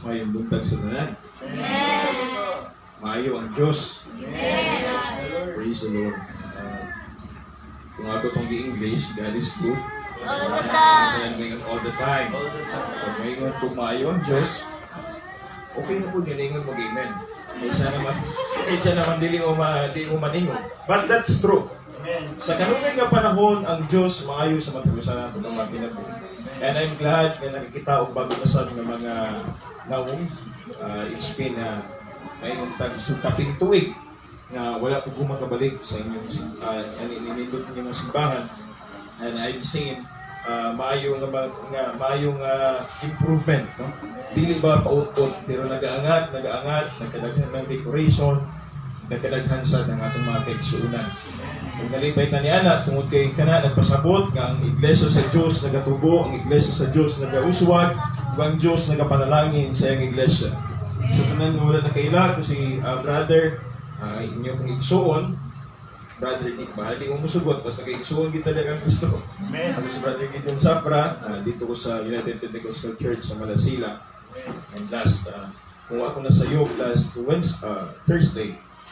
Maayong buntag sa tanan. Maayo ang Diyos. Praise the Lord. Kung ato itong gi-English, God is good. All the time. Tanan ngayon, all the time. Pag maingon kung maayo ang Diyos, okay na po giningon mo amen. Kaysa naman dili mo maningon. But that's true. Sa kanunay nga panahon, ang Diyos maayo sa matag usa nato nga mga kinabuhi. And I'm glad nga nakikita og bago na sad nga mga nawong. It's been maingon tag sukaping tuig nga wala ko gumakabalik sa inyong ani ninindot ninyong mga simbahan, and I've seen maayo nga, nga maayo nga improvement, no? Dili ba paut-ut, pero nagaangat, nagaangat, nagkadaghan ng decoration, nagkadaghan sa ng atong mga kaigsuonan. Ug nalipay ta niana tungod kay kana nagpasabot nga ang iglesia sa Dios nagatubo, ang iglesia sa Dios nagauswag, ug ang Dios nagapanalangin sa iyang iglesia. Sa tanan nga wala nakaila ko si brother, inyo kong igsuon, brother Nick, bahali mo musugot, basta kay igsuon kita lang ang gusto. Ako si Brother Gideon Sapra, dito ko sa United Pentecostal Church sa Malasila. And last, kung ako nasayop last Wednesday, Thursday,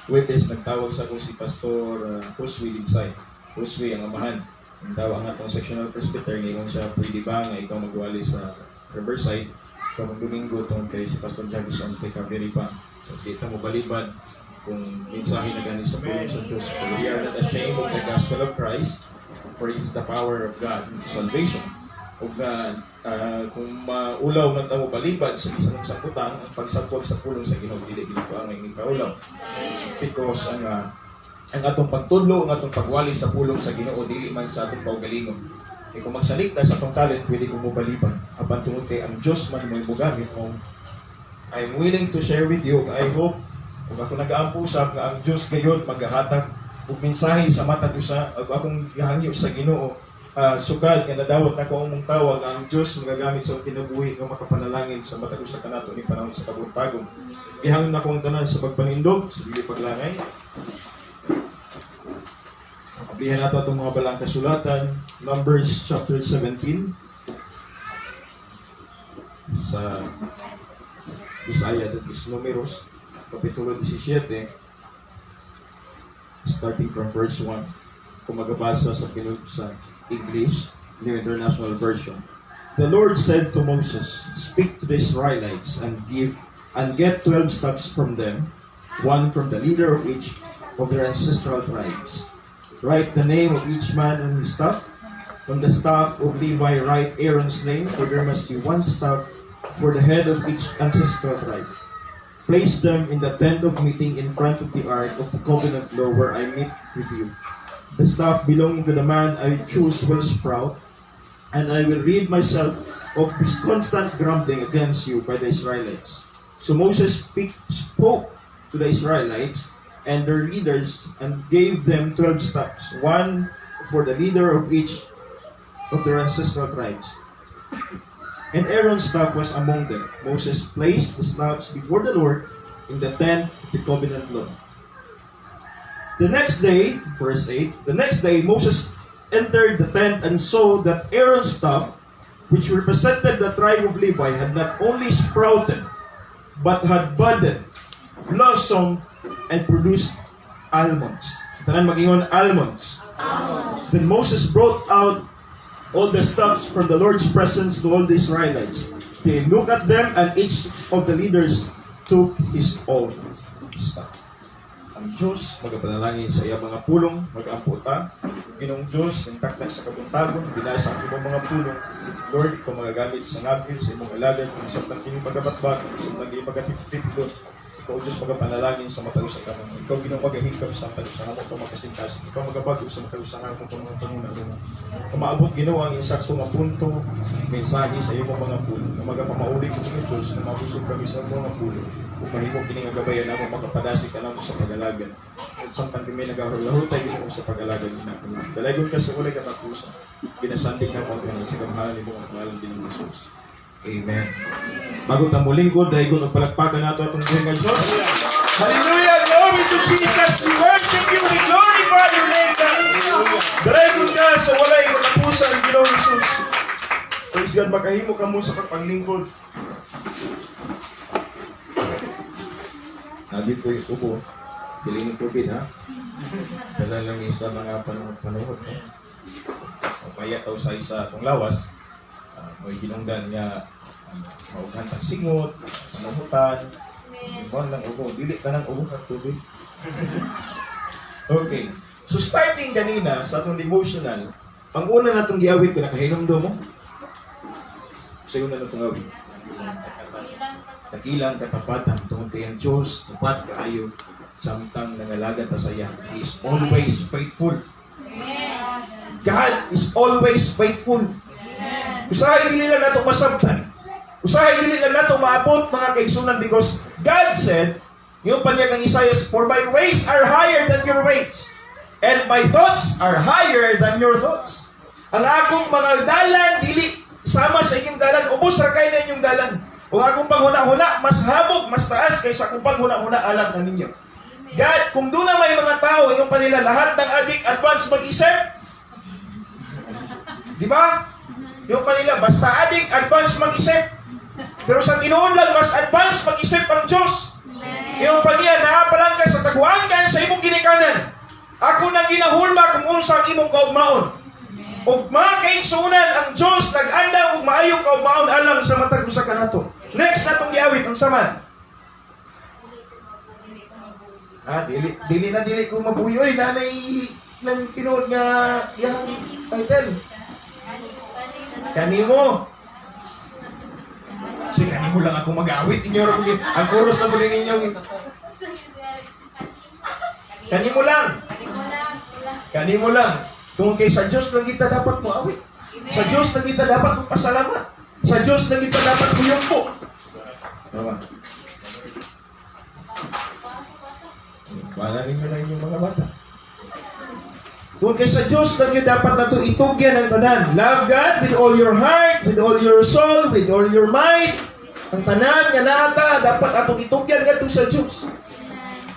Webes, nagtawag sa ako si Pastor Josue Linsay. Josue ang amahan. Ang tawag ang atong sectional presbyter, ngayon siya, "Pwede ba nga ikaw magwali sa Riverside karong Domingo tungod kay si Pastor Jackson kay kabiri pa?" So, di ta mo balibad kung mensahe na gani sa pulong sa Diyos. For we are not ashamed of the gospel of Christ, for it is the power of God unto salvation. Ug nga kung maulaw man ta mo balibad sa bisan ng sangkutang, ang pagsabwag sa pulong sa Ginoo dili gid ko ang ingin kaulaw. Because ang atong pagtudlo, ang atong pagwali sa pulong sa Ginoo dili man sa atong kaugalingon. Kay kung magsalig ta sa atong talent, pwede ko mobalibad. Apan tungod kay ang Diyos man mo mogamit mo, I'm willing to share with you. I hope kung ako nagaampo usab nga ang Diyos gayod magahatag og mensahe sa matag usa, ug akong gihangyo sa Ginoo, sukad nga nadawat nako ang mong tawag, ang Diyos magagamit sa akong kinabuhi nga makapanalangin sa matag usa kanato ni panahon sa kabuntagon. Gihangyo nako ang tanan sa pagpanindog sa dili paglangay. Ablihan nato atong mga balaang kasulatan, Numbers chapter 17 sa Bisaya, that is Numeros, Kapitulo 17, starting from verse 1. Kung magabasa sa English, New International Version. The Lord said to Moses, "Speak to the Israelites and give and get 12 staffs from them, one from the leader of each of their ancestral tribes. Write the name of each man on his staff. On the staff of Levi, write Aaron's name, for there must be one staff for the head of each ancestral tribe. Place them in the tent of meeting in front of the ark of the covenant law where I meet with you. The staff belonging to the man I choose will sprout, and I will rid myself of this constant grumbling against you by the Israelites." So Moses spoke to the Israelites and their leaders and gave them 12 staffs, one for the leader of each of their ancestral tribes. And Aaron's staff was among them. Moses placed the staffs before the Lord in the tent of the covenant law. The next day, verse 8, the next day Moses entered the tent and saw that Aaron's staff, which represented the tribe of Levi, had not only sprouted, but had budded, blossomed, and produced almonds. Tanan mag-ingon, "Almonds." Then Moses brought out all the staffs from the Lord's presence to all the Israelites. They looked at them, and each of the leaders took his own staff. Ang Diyos magapanalangin sa iyang mga pulong, mag-ampo ta. Ginoong Diyos, ang takna sa kabuntagon, binasa ang imong mga pulong. Lord, ikaw magagamit sa ngabil, sa imong alagad, kung sa kini pagabatbat, kung sa kini pagatiptip, ikaw, Diyos, magapanalangin sa matag usa kanamo. Ikaw, Ginoo, magahikam sa matag usa namo ka makasingkasing. Ikaw magabago sa matag usa namo ka mga panguna-una. Kung maabot, Ginoo, ang insakto nga punto, mensahe sa imong mga pulong. Nga magapamaulig ko ng Diyos, na mabusog kami sa mga pulong. Ug mahimo kini nga gabayan namo makapadasig ka namo sa pag-alagad. At samtang kami nagahulahutay, Ginoo, sa pag-alagad nimo. Dalaygon ka sa walay katapusan. Ginasandig namo ang tanan sa kamahalan nimo ang pangalan Ginoong Jesus. Amen. Bago ta mulingkod, daygon og palakpakan nato atong buhi nga Dios. Hallelujah! Glory to Jesus! We worship you! We glorify your name, God! Dalaygon ka sa walay katapusan, Ginoong Jesus. Praise God, makahimo ka mo sa pagpanglingkod. Nabi ko yung ubo. Dili ni COVID, ha? Dala lang ni sa mga panuhot-panuhot. No? O kaya taw sa isa atong lawas, may hinungdan nga maughan tag singot, panuhutan, Ibon lang ubo. Dili ka ng ubo kag tubig. Okay. So starting ganina sa atong devotional, ang una natong giawit ko, nakahinumdum mo? Sa una natong awit. Dakilang katapatan tungod kay ang Diyos, tapat kaayo samtang nangalagad ta sa iya. He is always faithful. God is always faithful. Usahay dili lang nato masabtan. Usahay dili lang nato maabot, mga kaigsunan, because God said, yung pa niya kang Isaiah, "For my ways are higher than your ways, and my thoughts are higher than your thoughts." Ang akong mga dalan dili sama sa inyong dalan, ubos ra kay na inyong dalan. Ug akong panghuna-huna mas habog, mas taas kaysa akong panghuna-huna alang kaninyo. God, kung doon na may mga tao, yung pa nila lahat ng adik advance mag-isip. Di ba? Yung pa nila, basta adik, advance mag-isip. Pero sa tinuod lang, mas advance mag-isip ang Diyos. Yung pa niya, naa pa lang ka sa taguangan sa imong ginikanan, ako nang ginahulma kung unsa ang imong kaugmaon. Ug mga kaigsunan, ang Diyos nag-andam og maayong kaugmaon alang sa matag usa kanato. Next natong giawit ang saman. Ah, dili dili na dili ko mabuhi oy, nanay nang tinuod nga iyang title. Kanimo. Kasi kanimo lang ako mag-awit inyo ra ang chorus na muli ninyo. Kanimo lang. Kanimo lang. Kung kay sa Diyos lang kita dapat mo awit. Sa Diyos lang kita dapat magpasalamat. Sa Diyos lang kita dapat muyumpo. Tama. Wala ninyo na inyong mga bata. Tungod kay sa Diyos lang yun dapat nato itugyan ang tanan. Love God with all your heart, with all your soul, with all your mind. Ang tanan nga naa ta dapat atong itugyan ngadto sa Diyos.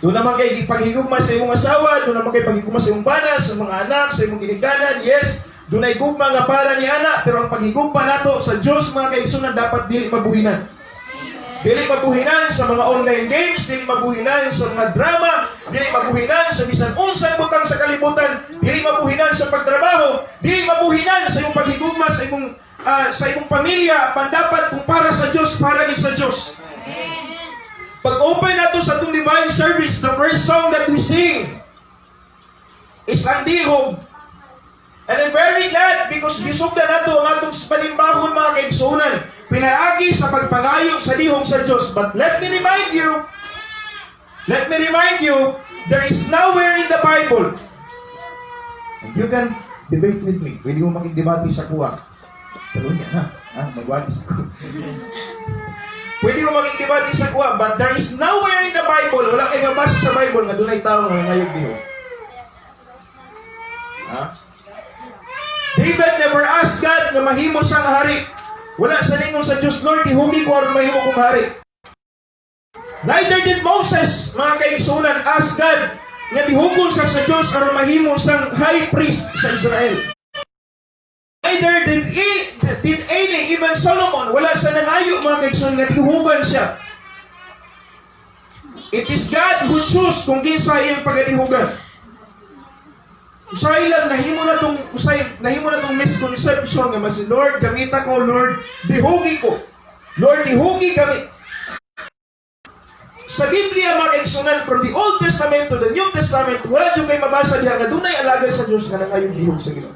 Doon naman kay paghigugma sa imong asawa, doon naman kay paghigugma sa imong bana, sa mga anak, sa imong ginikanan, yes, doon ay gugma nga para ni ana, pero ang paghigugma nato sa Diyos, mga kaigsunan, dapat dili mabuhinan. Dili mabuhinan sa mga online games, dili mabuhinan sa mga drama, dili mabuhinan sa bisan unsang butang sa kalibutan, dili mabuhinan sa pagtrabaho, dili mabuhinan sa imong paghigugma sa imong pamilya, pandapat kung para sa Dios, para gid sa Dios. Pag open nato sa atong divine service, the first song that we sing is ang Dihog. And I'm very glad because gisugdan nato ang atong panimbahon, mga kaigsunan, pinaagi sa pagpangayo sa dihog sa Diyos. But let me remind you, let me remind you, there is nowhere in the Bible, and you can debate with me. Pwede mo makigdebate sa kuha. Pero niya na, ha? Magwalis ako. Pwede mo makigdebate sa kuha, but there is nowhere in the Bible, wala kay mabasa sa Bible nga dunay tao nga nangayog dihog. Ha? David never asked God nga mahimo siyang hari. Wala sa ningon sa Diyos, "Lord, ihugi ko aron mahimo kong hari." Neither did Moses, mga kaigsunan, ask God nga dihugon siya sa Diyos aron mahimo siyang high priest sa Israel. Neither did any, even Solomon, wala siya nangayo, mga kaigsunan, nga dihugan siya. It is God who choose kung kinsa iyang pagadihugan. Usay lang nahimo na tong misconception nga mas, "Lord, gamita ko, Lord, dihugi ko. Lord, dihugi kami." Sa Biblia, mga kaigsunan, from the Old Testament to the New Testament, wala jud kay mabasa diha nga dunay alagad sa Dios nga nangayong dihog sa Ginoo.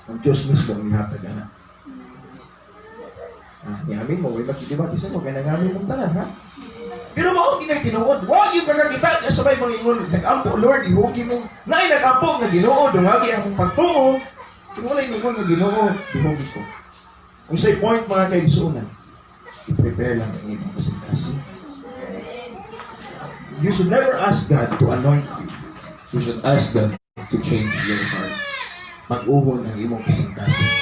Ang Diyos mismo ang nihatag ana. Ah, niamin mo, way makidebate sa mo, kaya nangamin mong tanan, ha? Pero mao ginay tinuod, wa gyud kakakita niya sabay mga ingon, nag-ampo, "Lord, ihugi mo." Naay nag-ampo nga, "Ginoo, dungagi akong pagtuo." Pero wala ingon nga, "Ginoo, dihugi ko." Kung say point, mga kaigsuonan, i-prepare lang ang imong kasing-kasing. You should never ask God to anoint you. You should ask God to change your heart. Bag-ohon ang imong kasing-kasing.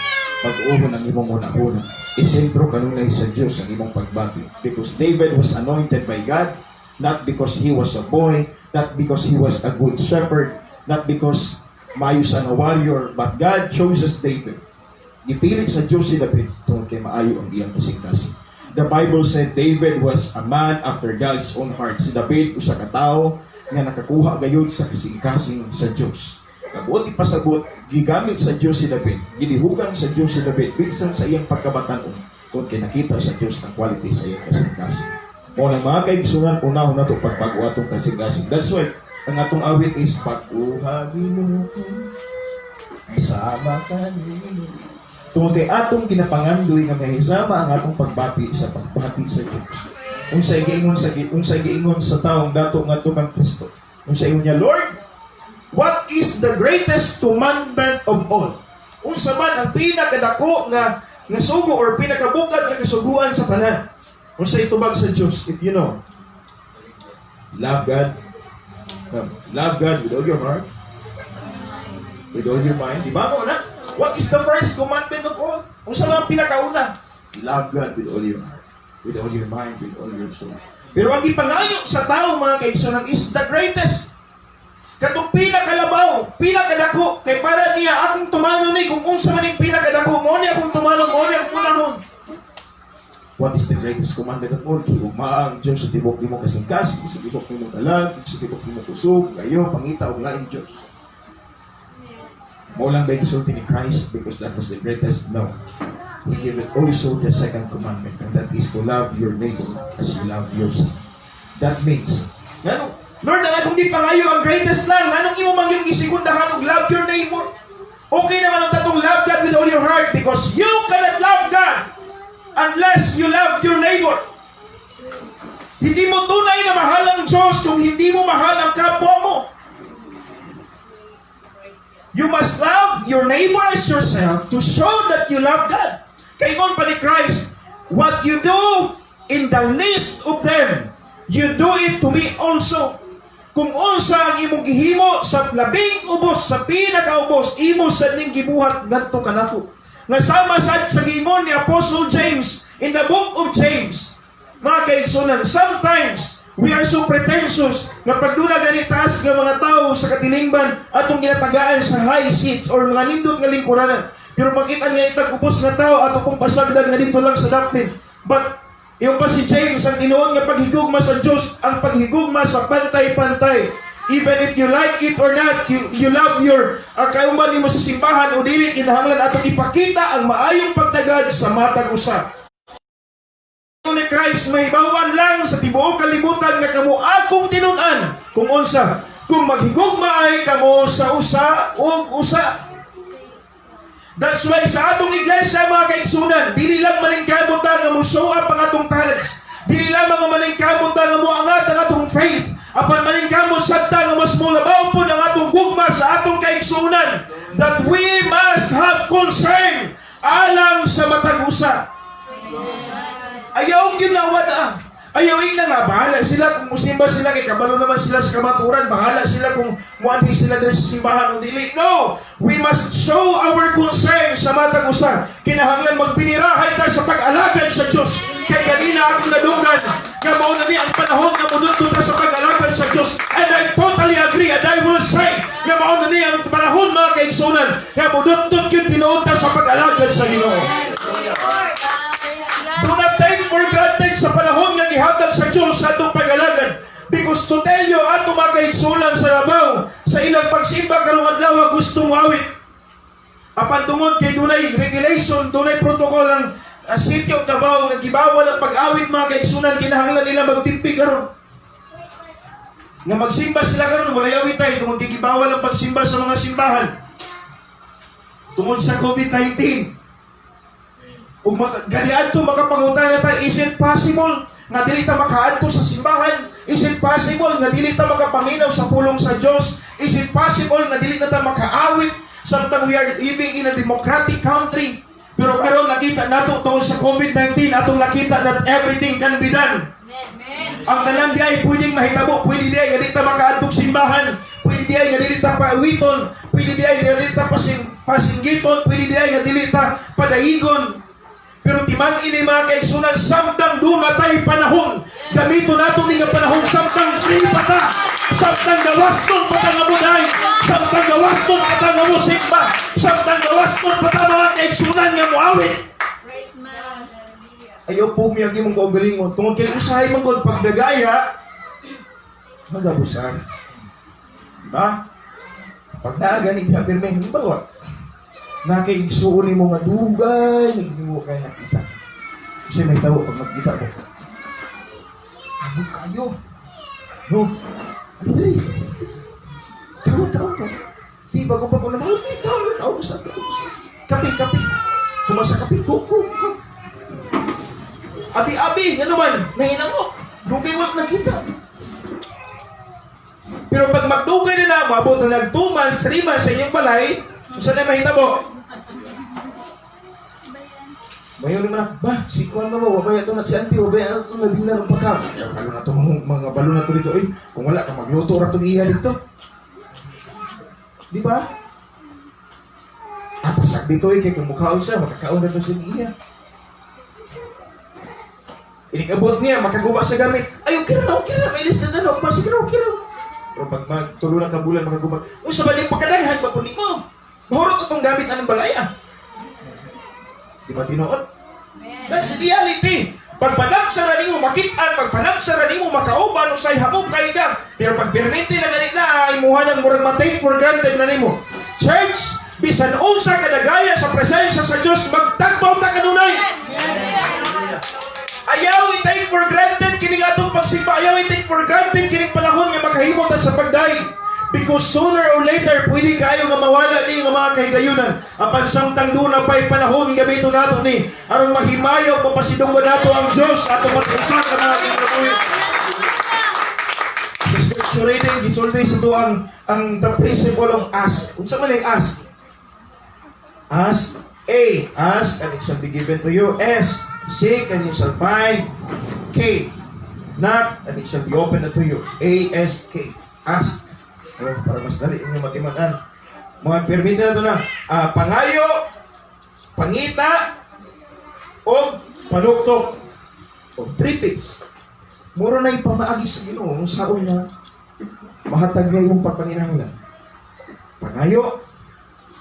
Bag-ohon ang imong hunahuna. Isentro kanunay sa Diyos ang imong pagbati. Because David was anointed by God, not because he was a boy, not because he was a good shepherd, not because maayo siya nga warrior, but God chooses David. Gipili sa Diyos si David tungod kay maayo ang iyang kasing-kasing. The Bible said David was a man after God's own heart. Si David, usa ka tawo nga nakakuha gayud sa kasing-kasing sa Dios. Kabuot ipasabot, gigamit sa Dios si David, gilihugan sa Dios si David bisan sa iyang pagkabatan-on kung kinakita sa Dios ang quality sa iyang kasing-kasing. Mao nang, mga kaigsunan, unahon nato pagbago atong kasing-kasing. That's why ang atong awit is "Pag-uha Ginoo, sama kanimo." Tungod kay atong ginapangandoy nga mahisama ang atong pagbati sa pagbati sa Dios. Unsay giingon sa taong dato ngadto kang Kristo? Unsay ingon niya, "Lord, what is the greatest commandment of all?" Unsa man ang pinakadako nga sugo or pinakabukad nga kasuguan sa tanan? Unsay itubag sa Dios, if you know? Love God. No, love God with all your heart, with all your mind. Di ba mo na? What is the first commandment of all? Unsa man ang pinakauna? Love God with all your heart, with all your mind, with all your soul. Pero ang gipangayo sa tao, mga kaigsunan, is the greatest. Katong pinakalabaw, pinakadako, kay para niya, akong tumanon ni kung unsa man yung pinakadako, mao ni akong tumanon, mao ni akong unahon. What is the greatest commandment of all? Higugmaa ang Diyos sa tibok nimo kasing-kasing, sa tibok nimo kalag, sa tibok nimo kusog, kayo pangita og laing Diyos. Mao lang ba gisulti ni Christ because that was the greatest? No. He gave it also the second commandment, and that is to love your neighbor as you love yourself. That means, ngano, Lord, ang akong gipangayo ang greatest lang, nganong imo man yung gisegundahan og love your neighbor? Okay naman ang tatong love God with all your heart because you cannot love God unless you love your neighbor. Hindi mo tunay na mahal ang Diyos kung hindi mo mahal ang kapwa mo. You must love your neighbor as yourself to show that you love God. Kay ingon pa ni Christ, "What you do in the least of them, you do it to me also." Kung unsa ang imong gihimo sa labing ubos, sa pinakaubos, imo sad ning gibuhat ngadto kanako. Nga sama sad sa giingon ni Apostle James in the book of James. Mga kaigsunan, sometimes we are so pretentious nga pag duna gani taas nga mga tao sa katilingban, atong ginatagaan sa high seats or mga nindot nga lingkuranan. Pero makita nga itag ubos nga tao, ato pong pasagdan nga dito lang sa daplin. But ingon pa si James, ang tinuod nga paghigugma sa Diyos, ang paghigugma sa pantay-pantay. Even if you like it or not, you love your kauban nimo sa simbahan o dili, kinahanglan atong ipakita ang maayong pagtagad sa matag usa. Ni Christ, mahibawan lang sa tibuok kalibutan nga kamo akong tinun-an kung unsa, kung maghigugma ay kamo sa usa ug usa. That's why sa atong iglesia, mga kaigsunan, dili lang maningkamot ta nga mo show up ang atong talents. Dili lamang nga maningkamot ta nga moangat ang atong faith. Apan maningkamot sad ta nga mas molabaw pod ang atong gugma sa atong kaigsunan. That we must have concern alang sa matag usa. Ayaw ginawa na. Ayaw ingna nga, bahala sila kung musimba sila kay kabalo naman sila sa kamaturan, bahala sila kung muanhi sila diri sa simbahan o dili. No! We must show our concern sa matag usa. Kinahanglan magpinirahay ta sa pag-alagad sa Diyos. Kay kanina akong nadunggan, nga mao na ni ang panahon nga mudutdot ta sa pag-alagad sa Diyos. And I totally agree and I will say nga mao na ni ang panahon, mga kaigsunan, nga mudutdot gyud tinuod ta sa pag-alagad sa Ginoo. Do not take for granted sa panahon nga gihatag sa Diyos sa atong pag-alagad. Because to tell you, ato mga kaigsunan sa Rabaw, sa ilang pagsimba karong adlaw, gusto moawit. Apan tungod kay dunay regulation, dunay protocol ang City of Davao nga gibawal ang pag-awit, mga kaigsunan, kinahanglan nila magtimpi karon. Nga magsimba sila karon, walay awit ay tungod kay gibawal ang pagsimba sa mga simbahan. Tungod sa COVID-19. Ug ganiadto makapangutana ta, is it possible nga dili ta makaadto sa simbahan? Is it possible nga dili ta makapaminaw sa pulong sa Dios? Is it possible nga dili na ta makaawit samtang we are living in a democratic country? Pero karon nakita nato tungod sa COVID-19, atong nakita that everything can be done. Ang tanan di ay pwedeng mahitabo, pwede di ay nga di ta makaadtog simbahan, pwede di ay nga dili ta paawiton, pwede di ay nga dili ta pasinggiton, pwede di ay nga dili ta padaigon. Pero timang ini, mga kaigsunan, samtang duna tay panahon, gamito nato ni nga panahon samtang free pa ta, samtang gawaston pa ta nga muday, samtang gawaston pa ta nga musimba, samtang gawaston pa ta, mga kaigsunan, nga muawit. Praise God. Ayaw pugmi ang imong kaugalingon. Tungod kay usahay man gud pagdagaya, magabusar. Diba? Pag naa gani diha pirmi, halimbawa, naa kay igsuon nimo nga dugay, nagniwo kay nakita. Kasi may tawo pag magkita mo. Ano kayo? No? Ano diri? Tawo, tawo ka. Di bago pa ko na mahal, di tawo, tawo sa tawo. Kape, kape. Kumasa kape, kuko. Abi-abi, ano man, nahinango. Dugay wala nakita. Pero pag magdugay na na, maabot na nag 2 months, 3 months sa inyong balay, saan na mahitabo? Mayon naman na, ba, si Kuan mama, wabay ito na si auntie, wabay ito na bingna ng pagka. Balo na itong mga balo na ito dito. Eh, kung wala ka, magluto ra itong iya dito. Di ba? Ah, pasak dito eh, kay kung mukhaon siya, makakaon na ito siya iya. Inikabot niya, makaguba sa gamit. Ay, okay ra, may na na, pa, sige na, okay ra. Pero pag magtulo na kabulan, makaguba. Unsa ba yung pagkadaghan, ba kunin mo? Mahurot itong gamit anong balaya. Di ba tinuod? That's reality. Pagpanagsara nimo makitaan, pagpanagsara nimo makauban usay hamog kay ka. Pero pag permente na ganit na imuha nang murag ma-take for granted na nimo. Church, bisan unsa kadagaya sa presensya sa Dios, magtagbaw ta kanunay. Ayaw i-take for granted kining atong pagsimba. Ayaw i-take for granted kining panahon nga makahimo ta sa pagday. Because sooner or later, pwede kayo nga mawala ni nga mga kahigayunan. Apan samtang duna pa'y panahon, gamito nato ni aron mahimayaw, mapasidunggan nato ang Diyos atong matusa ka mga kinabuhi. Sa scripture reading, gisulti sa ang the principle of ask. Unsa man ang ask? Ask. A. Ask and it shall be given to you. S. Seek and you shall find. K. Knock and it shall be opened unto you. A, S, K. Ask. Ayun, para mas dali inyo matiman-an. Mga permite na ito na. Pangayo, pangita, o panuktok. O three P's. Mura na ipamaagi sa Ginoo kung saon niya mahatag niya imong pagpanginahanglan. Pangayo,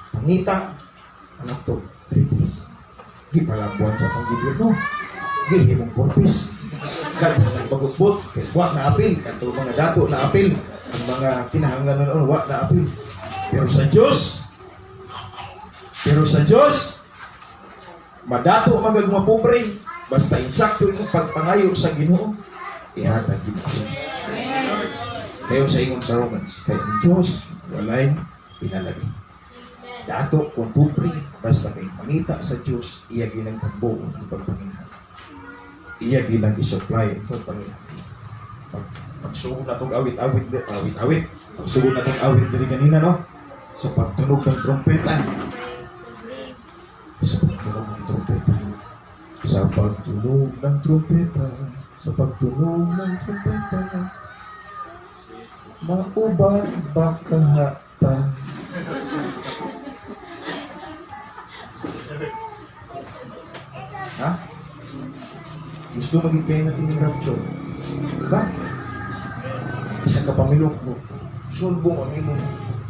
pangita, panuktok. Three P's. Gipalabuan sa pang gobyerno. Gihimong four P's. Daghan bagutbot, kay wa na apil, kadto mga dato na apil, ang mga kinahanglan na noon, wa na apil. Pero sa Dios, madato magag mapobre, basta insakto imong pagpangayo sa Ginoo, ihatag gid ako. Kayo sa ingon sa Romans, kay ang Dios walay pinalabi. Dato kung pobre, basta kay pangita sa Dios, iya ginang tagboon ang pagpanginahanglan. Iya ginang i-supply ang pagpanginahanglan. Pagsugod na itong awit-awit, awit-awit, pagsugod na itong awit diri kanina, no? Sa pagtunog ng trompeta. Sa pagtunog ng trompeta. Sa pagtunog ng trompeta. Sa pagtunog ng trompeta. Mauban baka ta. Ha? Gusto maging kayo natin ng rapture. Diba? Isa ka pamilok mo. Sulbong ang imong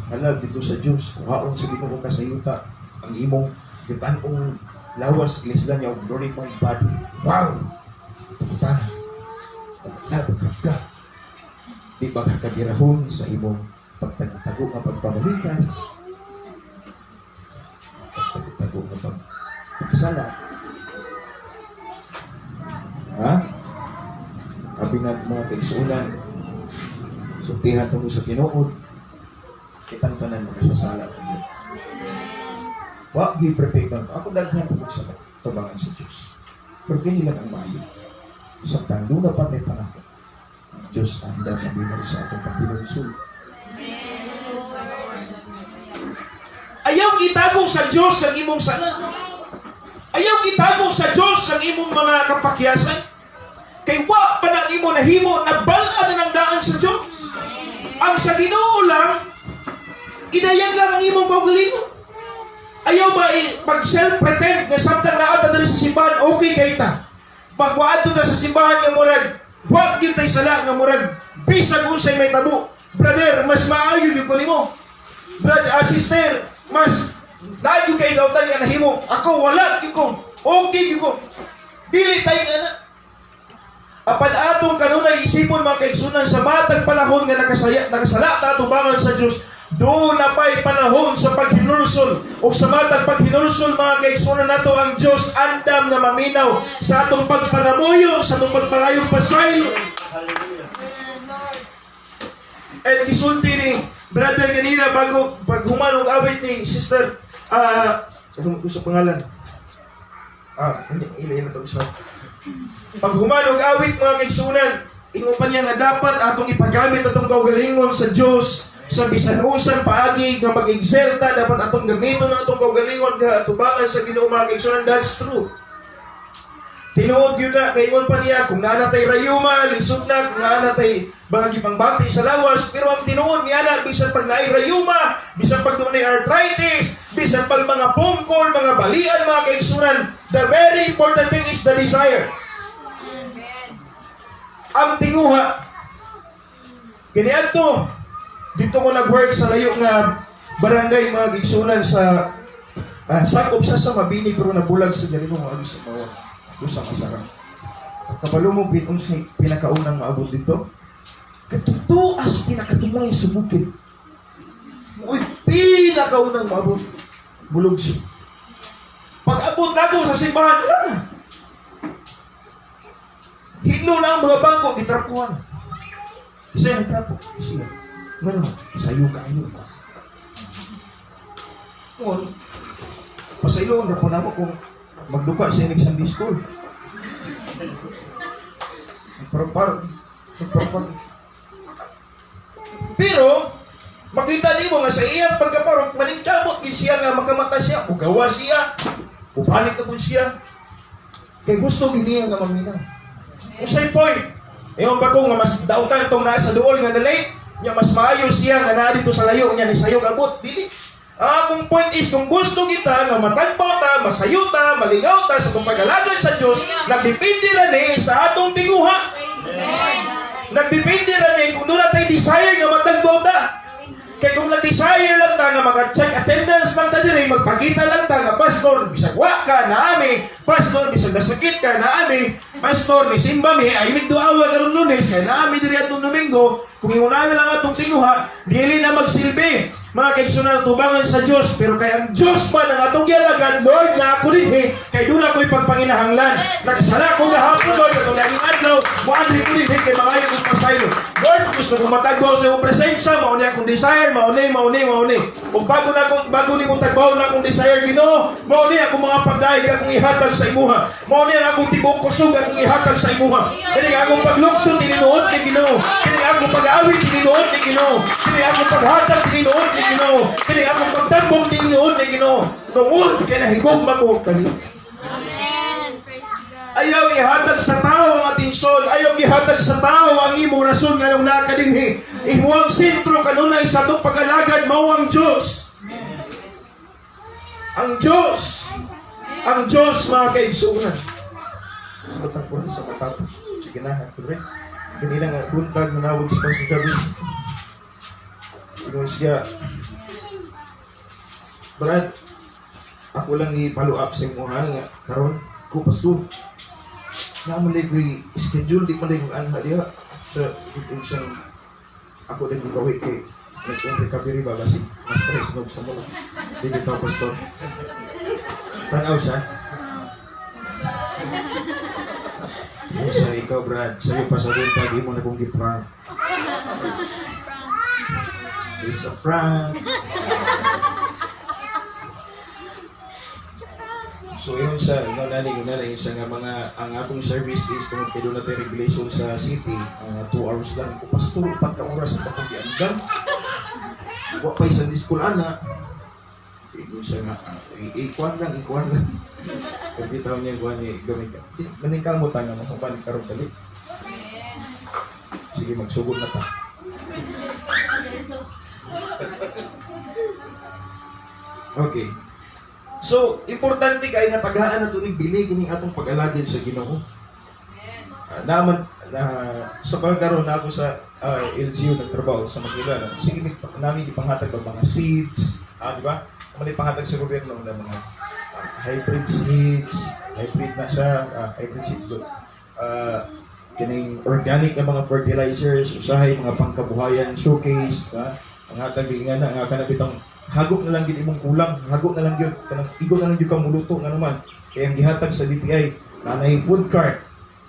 halag dito sa Diyos. Kuhaon sa Ginoo ka sa yuta. Ang imong gitan-ong lawas, gilisdan niya og glorified body. Wow! Pagkutana. Naglaban ka. Di ba kakadirahon sa imong pagtago-tago nga pagpamalikas? Pagtago-tago nga pagkasala. Ha? Abi na mga kaigsuonan, sultihan tungkol sa tinuod, kitang tanan makasasala ng Diyos. Wa gi perfect man. Ako daghan po sa tubangan sa Diyos. Pero kini lang ang maayo. Samtang duna pa may panahon, ang Diyos ang maminaw sa atong paghinulsol. Ayaw itago sa Diyos ang imong sala. Ayaw itago sa Diyos ang imong mga kapakyasan. Kay wa pa na nimo nahimo na bal-an na ng daan sa Diyos. Ang sa Ginoo lang, idayag lang ang imong kaugalingon. Ayaw ba pag self-pretend nga samtang naa ta diri sa simbahan, okay kay ta. Pag waadto ta sa simbahan nga murag, wa gyud tay sala nga murag bisag unsay may tabo. Brother, mas maayo gyud ko nimo. Brother, sister, mas layo kay dautan nga nahimo. Ako wala gyud ko. Okay gyud ko. Dili tayo nga na. Apan atong kanunay isipon, mga kaigsunan, sa matag panahon nga nakasaya, nakasala ta atubangan sa Dios, duna pa'y panahon sa paghinulsol. O sa matag paghinulsol, mga kaigsunan nato, ang Dios andam nga maminaw sa atong pagpangamuyo, sa atong pagpangayong pasaylo. And gisulti ni brother kanina bago paghuman og awit ni sister, ano ko sa pangalan? Hindi, ila ila to sa paghuman og awit, mga kaigsunan, ingon pa niya nga dapat atong ipagamit atong kaugalingon sa Dios sa bisan unsang paagi nga mag-excel ta, dapat atong gamiton ang atong kaugalingon nga atubangan sa Ginoo, mga kaigsunan. That's true. Tinuod yun na, kay ingon pa niya, kung naa tay rayuma, lisod na, kung naa tay mga gipangbati sa lawas, pero ang tinuod niya na, bisan pag naay rayuma, bisan pag dunay arthritis, bisan pag mga pungkol, mga balian, mga kaigsunan, the very important thing is the desire. Ang tinguha. Kaniadto, dito ko nag-work sa layo nga barangay, mga kaigsunan, sa sakop sa Mabini pero nabulag sa ganito mga sa bawah. Ito sa Masara. Kabalo mo pitong sa pinakaunang maabot dito. Katutuas pinakatumay sa bukid. Uy, pinakaunang maabot. Bulog siya. Pag abot nako sa simbahan, wala na. Hinlo na ang mga bangko, gitrapuhan. Isa yung trapo. Siya. Ngano, sayo kayo. Noon, pasayloon ra po namo kung magduka sa inig Sunday school. Nagparapar, nagparapar. Pero, makita nimo nga sa iyang pagkaparok, maningkamot gid siya nga makamata siya, ugawa siya, upalit na po siya. Kay gusto gid niya nga maminaw. Unsay point? Ingon ba ko nga mas dautan tong nasa duol nga na-late, nya mas maayo siya nga naa dito sa layo nya ni sayog abot? Dili. Ang akong point is kung gusto kita nga matagbaw ta, masayo ta, malingaw ta sa atong pag-alagad sa Dios, nagdepende ra ni sa atong tinguha. Nagdepende ra ni kung duna tay desire nga matagbaw ta. Kay kung nag-desire lang ta nga maka-check attendance lang ta diri, magpakita lang ta nga pastor, bisag wa ka naami, pastor, bisag nasakit ka naami, pastor, ni simba mi, ay migduawa karon Lunes, kay naami diri atong Domingo, kung inguna na lang atong tinguha, dili na magsilbi, mga kaigsunan, tubangan sa Dios, pero kay ang Dios man ang atong gialagad, Lord, na ako dinhi, kay duna ko'y pagpanginahanglan. Nakasala ko gahapon, Lord, atong naging adlaw, moadri ko dinhi kay mangayo kong pasaylo. Lord, gusto kong matagbaw sa iyong presensya, mao ni akong desire, mao ni, mao ni, mao ni. Ug bago na ako, bago nimo tagbaw na akong desire, Ginoo, mao ni akong mga pagdayeg akong ihatag sa imuha. Mao ni ang akong tibuok kusog akong ihatag sa imuha. Kini ang akong paglukso tinuod ni Ginoo. Kini ang akong pag-awit tinuod ni Ginoo. Kini ang akong paghatag tinuod ni Ginoo. Kini ang akong pagtambong tinuod ni Ginoo. Tungod kay nahigugma ko kani. Amen. Praise God. Ayaw ihatag sa tao ang atensyon. Ayaw ihatag sa tao ang imong rason nganong naa ka dinhi. Imuang sentro kanunay sa atong pag-alagad mao ang Diyos. Ang Diyos. Ang Diyos, mga kaigsunan. Sa batang ko rin sa matapos. Sige na, pre. Ganina nga buntag nanawag si Pastor David. Ingon siya, "Brad, ako lang i-follow up sa imo ha nga karon ko, pastor. Naa man ko'y schedule, di man ko anha diha sa isang ako din gawin kay nag recovery ba, basi mas stress nog sa mo. Di bitaw, pastor." Tanaw siya. Yung sa ikaw, Brad, sa'yo pa sa buntag, imo na kong gi-prank. It's a prank. So yun sa, ikaw nani, yun nani, sa nga mga, ang atong service is tungod kay duna tay regulation sa city, ang 2 hours lang. Ko, "Pastor, pagka oras sa patong giandam. Wa pa isang school ana." Ingon siya nga, "Ikuan lang, ikuan lang." Pero bitaw niya kuan ni gamit ka. Di, maningkamot ta nga mahuman karon dali. Sige, magsugod na ta. Okay. So, importante kay nga tagaan na tunig bili kining atong pag-alagad sa Ginoo. Naman na sa pagkaroon na ako sa LGU nagtrabaho sa Manila. No? Sige, may, namin ipanghatag ang mga seeds, di ba? Mali panghatag sa gobyerno ng mga hybrid seeds, Hybrid na siya, hybrid seeds good. Kining organic nga mga fertilizers, usahay mga pangkabuhayan showcase, ha? Ang hatag nga na nga kana bitong hagok na lang gid imong kulang, hagok na lang gyud kanang igo na lang gyud kang muluto nga naman. Kay ang gihatag sa DTI, nanay food cart,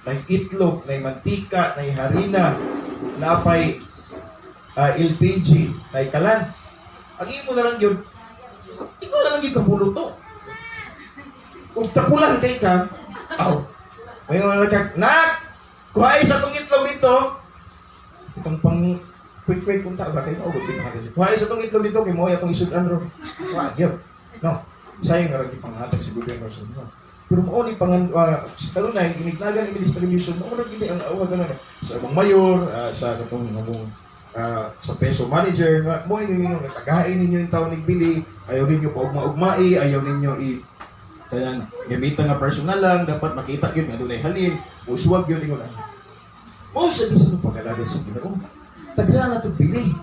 nay itlog, nay mantika, nay harina, napay LPG, nay kalan. Ang imo na lang gyud, ikaw na lang gyud kang muluto. Ug tapulan kay ka, aw. May mga nagkak, nak! Kuhain sa tong itlog dito. Itong pang quick quick unta ba kay mao gud kasi. Kuhain sa tong itlog dito kay mo atong isud-an ro. Wa gyud. No. Sayang ra gipanghatag sa gobyerno sa inyo. Pero mao ni pangan sa kanunay ginignagan ni distribution mao ra gini ang awag ano sa among mayor, sa katong among sa peso manager nga mo ninyo nga tagain ninyo yung taon nigbili, ayaw ninyo paugma-ugmai, ayaw ninyo i kanang gamitan nga personal lang, dapat makita gyud nga dunay halin, uswag gyud ingon ana. Mao sa bisan ng pag-alagad sa Ginoo. Tagaan na itong bili.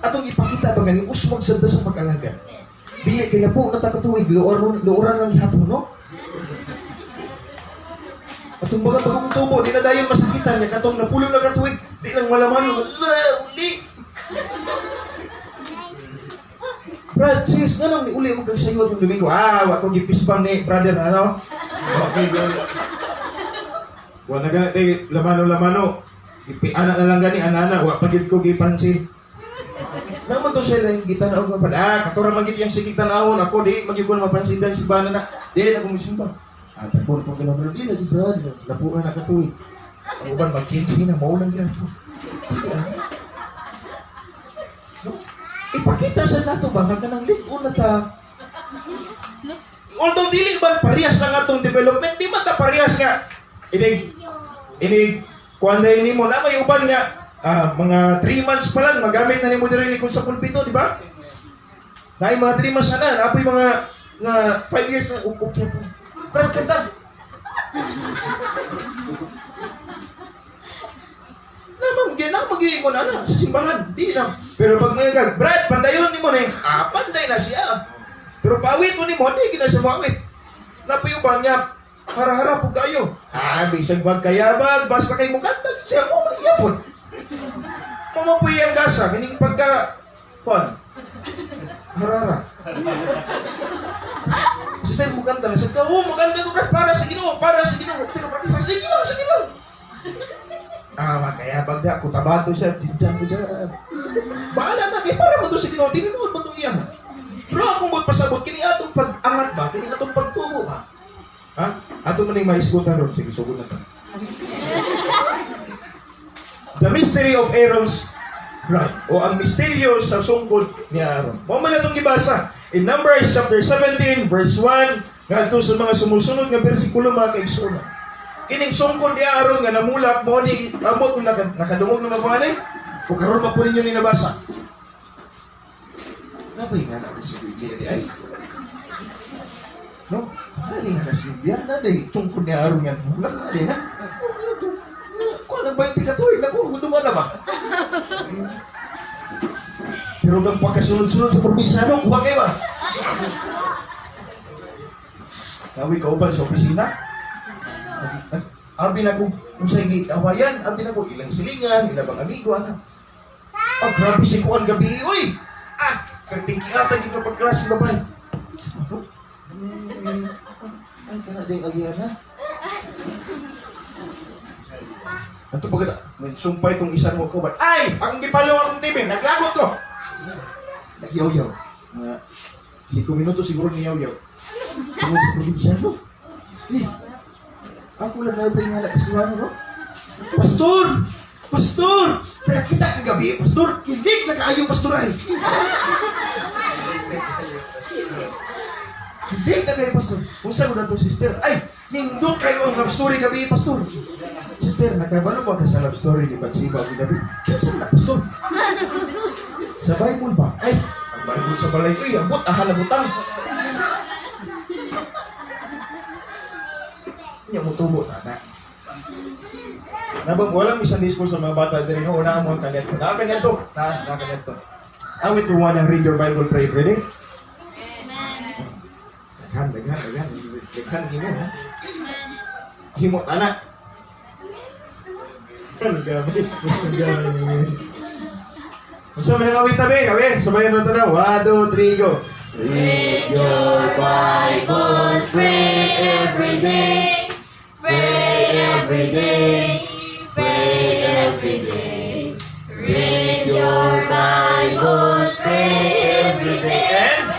Atong ipakita ba nga ni uswag sad ta sa pag-alagad. Dili kay napo na ta ka tuig, luoran luoran lang gihapon, no? Atong mga bagong tubo, di na dayon masakitan niya katong napulo na ka tuig, di lang malaman, wala, uli. Brad, sis, nga lang ni uli mo kag sayo itong Domingo. Ah, wa ko gipisbang ni brother na ano. Okay, go. Wa na gani di lamano-lamano. Ipiana na lang gani ana-ana, wa pa gyud ko gipansin. Naman to siya lang gitanaw ka pa. Ah, katura man gyud yang sige tanawon ako di magyud ko na mapansin dahil si bana na. Di na ko misimba. Ah, tapon ko kala bro, di lagi brad, lapuan na katuig. Ang uban mag 15 na mao lang gyapon. Dili ah. No? Ipakita sa nato ba nga kanang lig-on na ta. Although dili man parehas ang atong development, di man ta parehas nga inig inig kuan na nimo na may uban nga mga 3 months pa lang magamit na nimo diri likod sa pulpito, di ba? Naay mga 3 months na, napoy mga nga 5 years na okay po. Brad kanta. Namang gina magiingon ana sa simbahan, di lang. Pero pag may kag, Brad, pandayon nimo ni, panday na siya. Pero pawit ko nimo, di gina siya moawit. Napoy uban nga hara-hara po kayo. Ah, bisag magkayabag, basta kay mo kanta, siya mo maiyapon. Mamapuy ang gasa, kining pagka, kuan, harara. Sister, mo kanta na. Sabi ka, oh, maganda ko, Brad, para sa Ginoo, para sa Ginoo. Teka, para sa sige lang, sige lang. Ah, makayabag na, kutabato siya, dyan ko siya. Bahala na, kay para mo to sa Ginoo, tinunood mo itong iya. Pero akong magpasabot, kini atong pag-angat ba? Kini atong pagtubo ba? Ha? Ato man yung maisgutan ron. Sige, sugod na ta. The mystery of Aaron's bride, o ang misteryo sa sungkod ni Aaron. Mao man atong gibasa in Numbers chapter 17 verse 1 ngadto sa mga sumusunod nga bersikulo, mga kaigsoon. Kining sungkod ni Aaron nga namulak mo ni amot kung nakadungog na mabuhanay o karon pa po ninyo ni nabasa. Nabay nga na sa Biblia di ay. No? Dali nga na sa Biblia, na di sungkod ni Aaron nga namulak na di na. Oh, ano to? Na, kuha ng 20 katuig, naku, dungan na ba? Pero kang pagkasunod-sunod sa probinsyano, kuha kayo ba? Nawi kauban sa opisina. Abi na ko, kung sa awayan, abi na ko, ilang silingan, ilang bang amigo, ano. Ah, grabe si Kuan gabi, uy! Ah, pertingki ata yung kapag klase babae. Ano? Ay, kana ding agihan na. Ato ba kita? May sumpay itong isa mo ko ba? Ay! Akong gipalo akong TV! Naglagot ko! Nagyaw-yaw. Mga 5 minuto siguro niyaw-yaw. Tungod sa probinsyano. Eh, ako lang na nga na kasuhan, no? Pastor! Pastor! Kaya kita kagabi, Pastor, kilig na kaayo, Pastor ay. Kilig na kayo, Pastor. Kung saan ko na to, sister? Ay, nindot kayo ang love story gabi, Pastor. Sister, nakabalo ba ka sa love story ni Batsiba ang gabi? Kinsa na, Pastor? Sa Bible ba? Ay, ang Bible sa balay ko, abot, aha, butang. Nya mo tubo tana. Nabang walang isang school sa mga bata diri no, una mo ang kanyato. Na kanyato, na na kanyato. Awit mo ang read your Bible, pray every day. Amen. Daghan, daghan, daghan. Daghan ginoo, ha? Amen. Himo ana. Ano gamay? Mas gamay. Unsa man ang awit, tabi? Kabi, sabayan na na. One, two, three, go. Read your Bible, pray every day. Pray every day. Pray every day. Read your Bible, pray every day. And?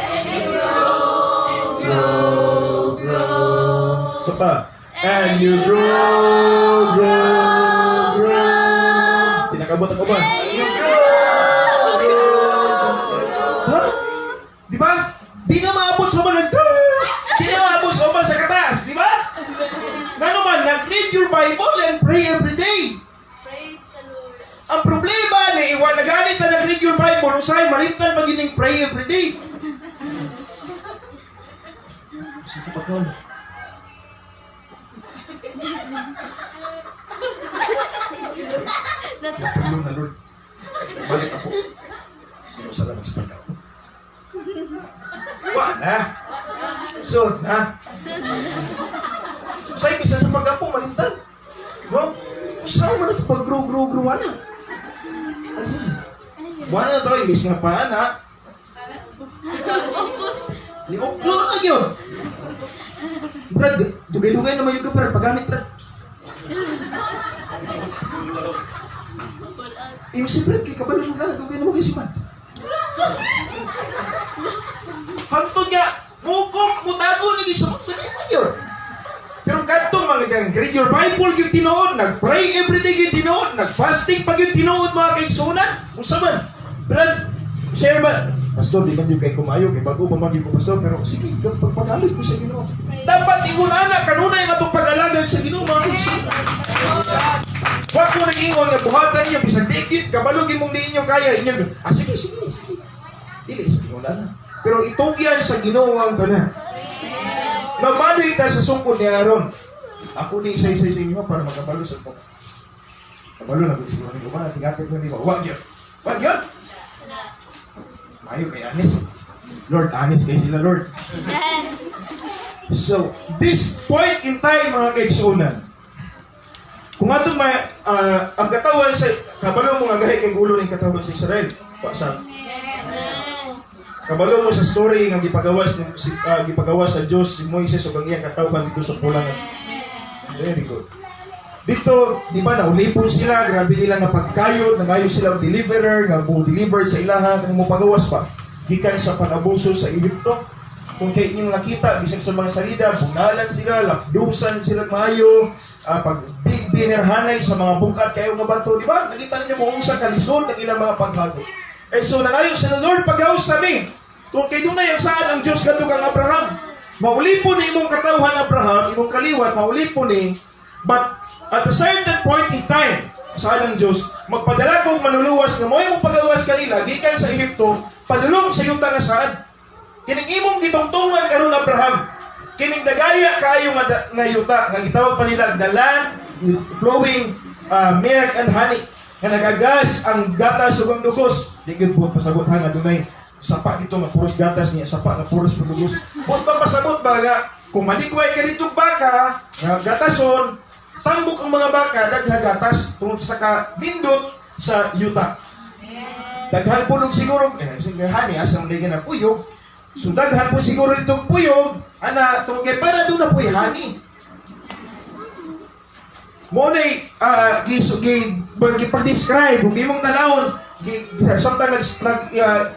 Grow, grow, grow. Isa pa. And you grow, grow, grow. Tinakabot ako ba? You grow, grow, grow. Ha? Di ba? Di na maabot sa man. Di na maabot sa man sa kataas. Di ba? Ngano man, nag-read your Bible and pray every day. Praise the Lord. Ang problema ni iwan na ganit na nag-read your Bible, usahay malimtan pa gining pray every day. Sige pa ka. Natulong na, Lord. Balik ako. Pero salamat sa pagkaon. Wa na. So na. Sa bisan sa pagkapo, malimtan. No? Usahay man ito pag-grow, grow, grow, wala. Ayun. Wala na to, imbis nga pa na. Liuklo na yun. Brad, dugay-dugay naman yung ka, brad. Pagamit, brad. Eh, si Brad, kay kabalo mo ka, dugay naman kayo si man. Hangtod nga, mukong, mutago lagi sa mga ganyan yun. Pero kadtong mga gang, read your Bible gyud tinuod, nag-pray every day gyud tinuod, nag-fasting pa gyud tinuod, mga kaigsunan. Unsa man? Brad, share ba? Pastor, di man gyud kay kumayo, kay bago pa man gyud ko, pastor, pero sige, pagpagamit ko sa Ginoo. Dapat ingon ana kanunay nga atong pag-alagad sa Ginoo, mga kaigsunan. Wa ko nag-ingon nga buhatan niyo bisag di gyud kabalo gyud mong di inyo kaya inyo. Ah, sige, sige, sige. Dili sa Ginoo na. Pero itugyan sa Ginoo ang tanan. Mamali ta sa sungkod ni Aaron. Ako ni isa-isa sa inyo para magkabalo sa pag. Kabalo na gud siguro ni Uban at tigate ko ni ba. Wag yun. Wag yun. Mayo kay Anis. Lord, Anis kay sila, Lord. Amen. So, this point in time, mga kaigsunan, kung atong may, ang katawan sa, kabalo mo nga gahi kay gulo ng katawan sa Israel, pa sa Amen. kabalo mo sa story nga gipagawas ni si, gipagawas sa Dios si Moises ug ang iyang katawhan dito sa Pula nga. Very good. Dito, di ba, naulipon sila, grabe nila nga pagkayod, nangayo sila og deliverer, nga mo deliver sa ilaha, kung mo pagawas pa, gikan sa pag-abuso sa Ehipto. Kung kay inyong nakita, bisag sa mga salida, bunalan sila, lapdusan sila maayo, pag big binerhanay sa mga bukat kayo nga bato, di ba? Nakita ninyo kung unsa kalisod ang ilang mga paghago. And so nangayo sila, "Lord, pagawas sami." Kung kay dunay ang saan ang Dios kadto kang Abraham. Maulipon ni imong katawhan, Abraham, imong kaliwat, maulipon ni. But at a certain point in time, saan ang Diyos, magpadala kong manluluwas na mo imong pagawas kanila, gikan sa Ehipto, padulong sa yuta nga saan. Kining imong gitungtungan karon, Abraham, kining dagaya kaayo nga, nga yuta, nga gitawag pa nila the land flowing milk and honey, nga nagagas ang gatas ug ang dugos. Di gyud buot pasabot ha nga dunay sapa dito nga puros gatas niya, sapa nga puros dugos. Buot pa pasabot ba nga kung maligway ka dito baka nga gatason, tambok ang mga baka, daghang gatas tungod sa ka nindot sa yuta. Daghan po nung siguro, eh, sige, honey, asa man na puyog. So daghan po siguro itong puyog, ana, tungod kay para doon na puy honey. Mo na gi, gi, pag-describe, kung imong tanawon, gi, samtang nag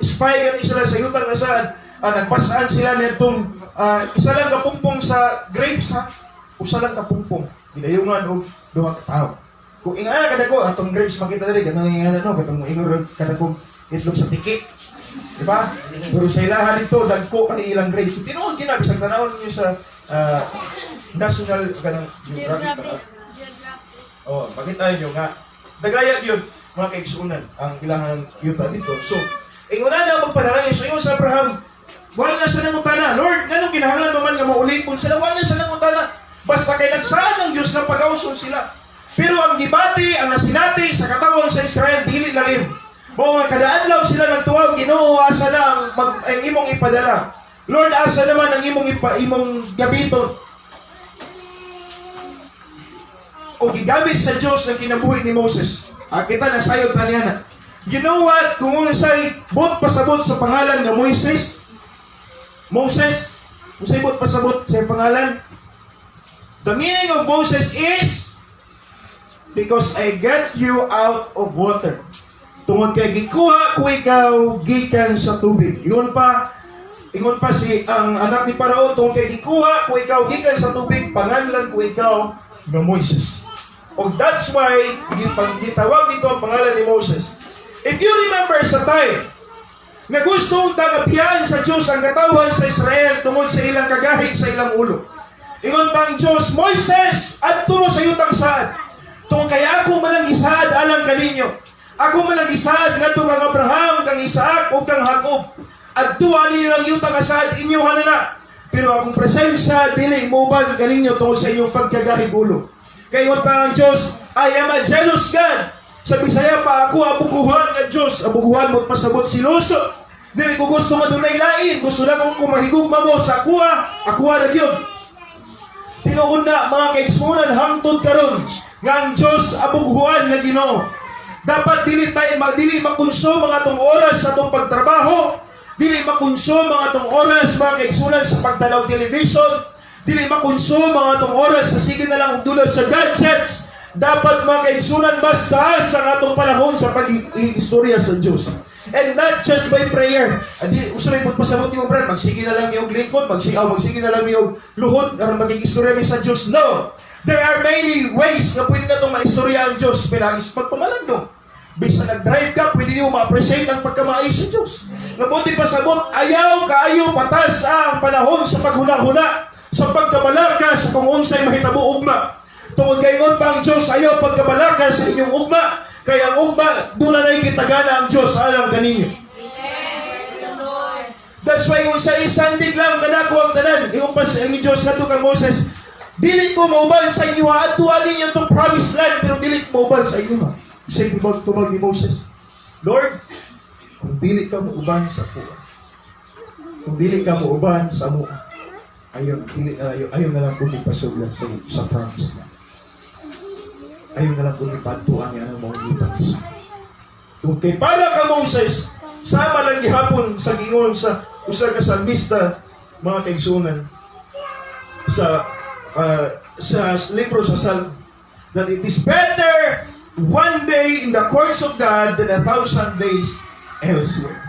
spy gani sila sa yuta nga saan, nagpasaan sila nitong isa lang kapungpong sa grapes ha. Usa lang kapungpong. Gidayungan og duha ka tawo. Kung ingana kadako atong grapes makita diri kanang ingana no katong ingon kadako itlog sa tiki. Di ba? Pero sa ilahan dito dagko kay ilang grapes. So, tinuod gina bisag tanawon niyo sa National kanang Geographic. Geographic. Geographic. Oh, makita niyo nga dagaya yun mga kaigsunan ang ilahang yuta dito. So, ingon na magpanalangin sa ingon sa Abraham, wala na siya nangutana. "Lord, nganong kinahanglan mo man nga maulipon sila?" Wala na siya nangutana. Basta kay nagsaan ang Diyos na pagawson sila. Pero ang gibati, ang nasinati sa katawhan sa Israel, dili lalim. Mao nga kada adlaw sila nagtuwa, "Ginoo, asa na ang imong ipadala? Lord, asa naman ang imong gamiton?" o gigamit sa Dios ang kinabuhi ni Moses. Ah, kita na sayod pa niya na. You know what? Kung unsay buot pasabot sa pangalan nga Moises, Moses, unsay buot pasabot sa pangalan? The meaning of Moses is "because I get you out of water." Tungod kay gikuha ko ikaw gikan sa tubig. Ingon pa si ang anak ni Parao, "Tungod kay gikuha ko ikaw gikan sa tubig, panganlan ko ikaw nga Moises." O that's why gitawag nito ang pangalan ni Moses. If you remember sa time nga gusto tagapiyaan sa Diyos ang katawhan sa Israel tungod sa ilang kagahi sa ilang ulo. Ingon pa ang Diyos, "Moises, adto mo sa yutang saad. Tungod kay ako man ang isaad alang kaninyo. Ako man ang isaad ngadto kang Abraham, kang Isaac ug kang Jacob. Adto ninyo ang yutang saad, inyo na. Pero akong presensya dili moban kaninyo tungod sa inyong pagkagahig ulo." Kay ingon pa ang Diyos, "I am a jealous God." Sa Bisaya pa, "Ako abuguhan nga Diyos." Abuguhan mo pasabot seloso. Dili ko gusto madunay lain. Gusto lang kong kumahigugma mo sa akuha, akuha ra gyud. Tinuod na, mga kaigsuonan, hangtod karon nga ang Dios abughuan nga Ginoo. Dapat dili tayo dili makonsume ang atong oras sa atong pagtrabaho, dili makonsume ang atong oras, mga kaigsuonan, sa pagtanaw television, dili makonsume ang atong oras sa sige na lang og dulot sa gadgets. Dapat, mga kaigsuonan, mas taas ang atong panahon sa pag-istorya sa Dios. And not just by prayer. Adi, usa may pasabot nimo, brad, magsige na lang mi og lingkod, magsige na lang mi og luhod aron maging istorya mi sa Dios. No. There are many ways na pwede natong maistorya ang Dios. Pinaagi sa pagpamalandong. Bisan nag-drive ka, pwede niyo ma-appreciate ang pagkamaayo sa Dios. Nga buot pasabot, ayaw kaayo patas ang panahon sa paghuna-huna, sa pagkabalaka sa kung unsay mahitabo ugma. Tungod kay ingon pa ang Diyos, "Ayaw pagkabalaka sa inyong ugma, kay ang ugma, duna na'y gitagana ang Diyos alang kaninyo." Praise the Lord. That's why kung sa isandig lang kanako ang tanan, ingon pa sa ang Diyos ngadto kang Moses, "Dili ko mauban sa inyo, adtuan ninyo itong promised land, pero dili ko mauban sa inyo. Sa tubag tubag ni Moses, "Lord, kung dili ka muuban sa akoa, kung dili ka muuban sa amoa, ayaw, dili, ayaw, ayaw na lang ko pasuglan sa promised land. Ayaw na lang ko ipadtuan nga ang mga yutang isa." Kung kay para ka Moses, sama lang gihapon sa gingon sa usa ka salmista, mga kaigsuonan, sa libro sa Psalm, that it is better one day in the courts of God than 1,000 days elsewhere.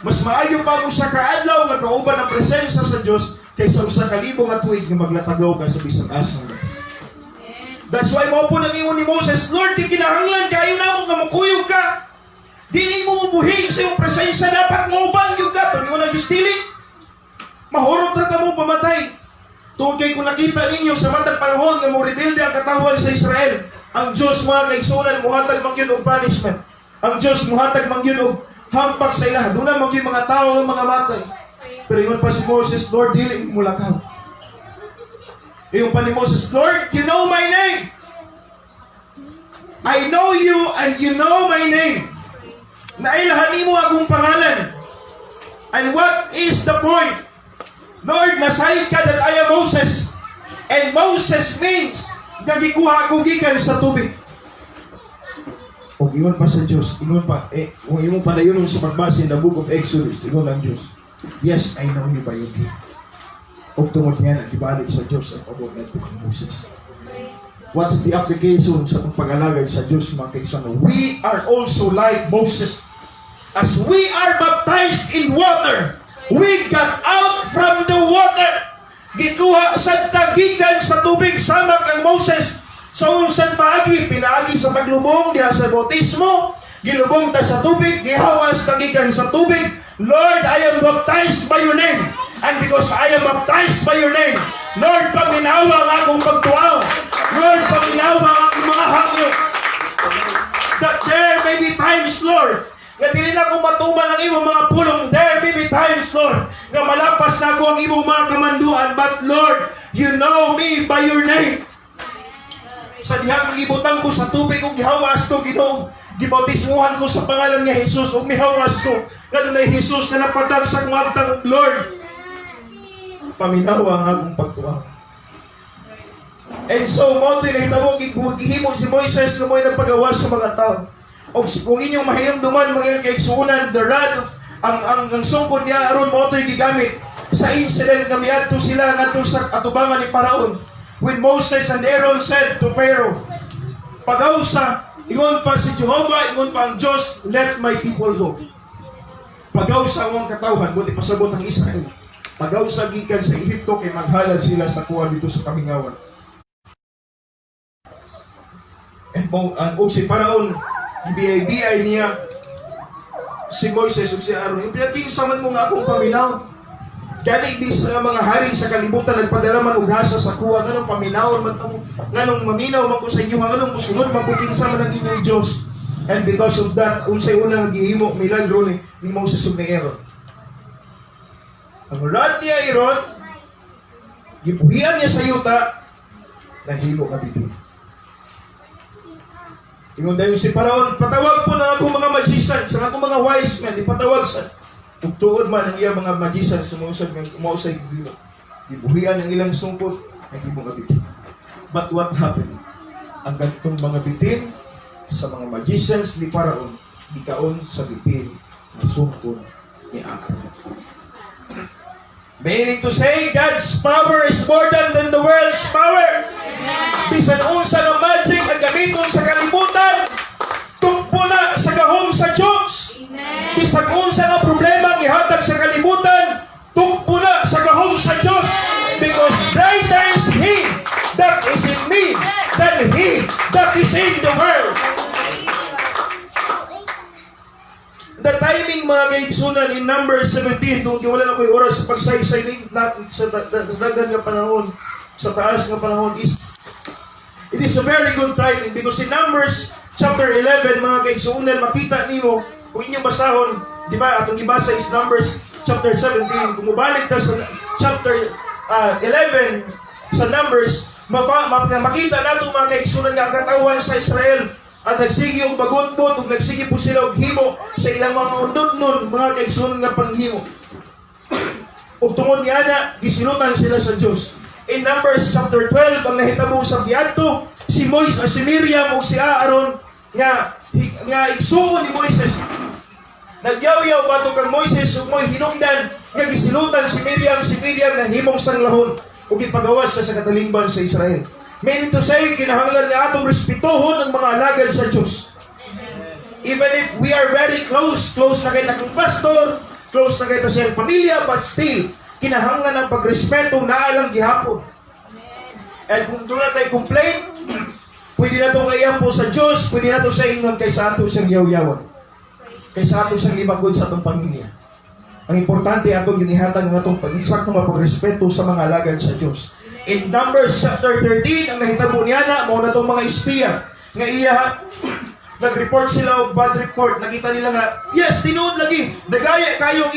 Mas maayo pa ang usa ka adlaw nga kauban ang presensya sa Dios kaysa 1,000 nga tuig nga maglatagaw ka sa bisan asang lugar. That's why mao po nang ingon ni Moses, "Lord, di kinahanglan kayo namo nga mukuyog ka. Dili mo mubuhi sa iyong presensya, dapat mauban gyud ka." Pero ingon ang Diyos, "Dili. Mahurot ra ka mo pamatay." Tungod kay kung nakita ninyo sa matag panahon nga mo rebelde ang katawhan sa Israel, ang Diyos, mga kaigsuonan, muhatag man gyud og punishment. Ang Diyos muhatag man gyud og hampak sa ila. Duna man gyud mga tao nga mga matay. Pero ingon pa si Moses, "Lord, dili mo lakaw." Ingon pa ni Moses, "Lord, you know my name. I know you and you know my name. Nailhan nimo akong pangalan. And what is the point? Lord, nasayod ka that I am Moses. And Moses means nga gikuha ko gikan sa tubig." O ingon pa sa Diyos, ingon pa, eh, kung imong padayonon sa pagbasa in the book of Exodus, ingon ang Diyos, "Yes, I know you by your name." Og tungod niya, nagibalik sa Diyos ang pabor ngadto kang Moses. What's the application sa atong pag-alagad sa Diyos, mga kaigsuonan? We are also like Moses. As we are baptized in water, we got out from the water. Gikuha sa tagikan sa tubig sama kang Moses. Sa unsang paagi, pinaagi sa paglubong diha sa bautismo, gilubong ta sa tubig, gihawas tagikan sa tubig. Lord, I am baptized by your name. And because I am baptized by your name, Lord, paminawa ang akong pagtuaw. Lord, paminawa ang akong mga hangyo. That there may be times, Lord, nga dili na ko matuman ang imong mga pulong. There may be times, Lord, nga malapas na ko ang imong mga kamanduan. But Lord, you know me by your name. Sa dihang gibutang ko sa tubig ug gihawas ko, Ginoo, gibautismuhan ko sa pangalan nga Jesus ug mihawas ko. Nga dunay Jesus na napatag sa akong agtang ug Lord, paminawa ang akong pagtuaw. And so, mao to'y nahitabo, gihimo si Moises nga mo'y nagpagawas sa mga tao. O kung inyong mahinumduman, mga kaigsuonan, the rod, ang sungkod niya aron mao to'y gigamit sa incident nga miadto sila ngadto sa atubangan ni Paraon. When Moses and Aaron said to Pharaoh, "Pagawsa, ingon pa si Jehovah, ingon pa ang Diyos, let my people go. Pagawsa ang katawhan," buot pasabot ang Israel. Pagawsa gikan sa Ehipto kay maghalad sila sa kuwan dito sa kamingawan. And mo ang og si Paraon, gibiyay-biyay niya si Moises ug si Aaron. "Yung kinsa man mo nga akong paminaw? Gani bis nga mga hari sa kalibutan nagpadala man og hasa sa kuha, nganong paminawon man kamo? Nganong maminaw man ko sa inyo? Nganong musunod man ko? Kinsa man ang inyong Diyos?" And because of that, unsay una nga gihimo, milagro ni Moses ug ni Aaron? Ang rod ni Aaron, gibuhian niya sa yuta, nahimo nga bitin. Ingon dayon si Paraon, "Patawag po na akong mga magicians, ang akong mga wise men, ipatawag sa." Ug tuod man ang iyang mga magicians, sumusunod nga mao say gihimo. Gibuhian ang ilang sungkod, nahimo nga bitin. But what happened? Ang gantong mga bitin sa mga magicians ni Paraon, gikaon sa bitin na sungkod ni Aaron. Meaning to say, God's power is more than the world's power. Bisan unsa nga magic ang gamiton sa kalibutan, tukpo na sa gahom sa Diyos. Amen. Bisan unsa nga problema ang ihatag sa kalibutan, tukpo na sa gahom sa Diyos. Because greater is He that is in me than he that is in the world. The timing, mga kaigsunan, in number 17, kung wala na ko'y oras sa pagsaysay ni na, sa daghan nga panahon, sa taas nga panahon, is it is a very good timing because in Numbers chapter 11, mga kaigsunan, makita nimo kung inyong basahon, di ba, atong gibasa is Numbers chapter 17. Kung mobalik ta sa chapter 11 sa Numbers, makita nato, mga kaigsunan, nga ang katawhan sa Israel at nagsige og bagutbot ug nagsige po sila og himo sa ilang mga undodnon, mga kaigsunan, nga panghimo. Ug tungod niya na gisilutan sila sa Dios. In Numbers chapter 12, ang nahitabo sa giadto si Moises, si Miriam ug si Aaron nga igsuon ni Moises. Nagyaw-yaw batok kang Moises ug mo'y hinungdan nga gisilutan si Miriam, si Miriam nahimong sanglahon ug gipagawas sa katalingban sa Israel. Meaning to say, kinahanglan nga atong respetuhon ang mga alagad sa Diyos. Even if we are very close, close na kay akong pastor, close na kay ta sa iyang pamilya, but still, kinahanglan ang pagrespeto naa lang gihapon. And kung doon na tayo complain, pwede na itong po sa Diyos, pwede na ito sa ingon kay sa ato siyang yaw-yawan. Kay sa ato siyang libagod sa atong pamilya. Ang importante, atong ginihatag ng atong pag-insakto nga pagrespeto sa mga alagad sa Diyos. In Numbers chapter 13, ang nahitabo niya na, mao na itong mga espiya nga iya nag-report sila og bad report. Nakita nila nga, yes, tinuod lagi, dagaya kayo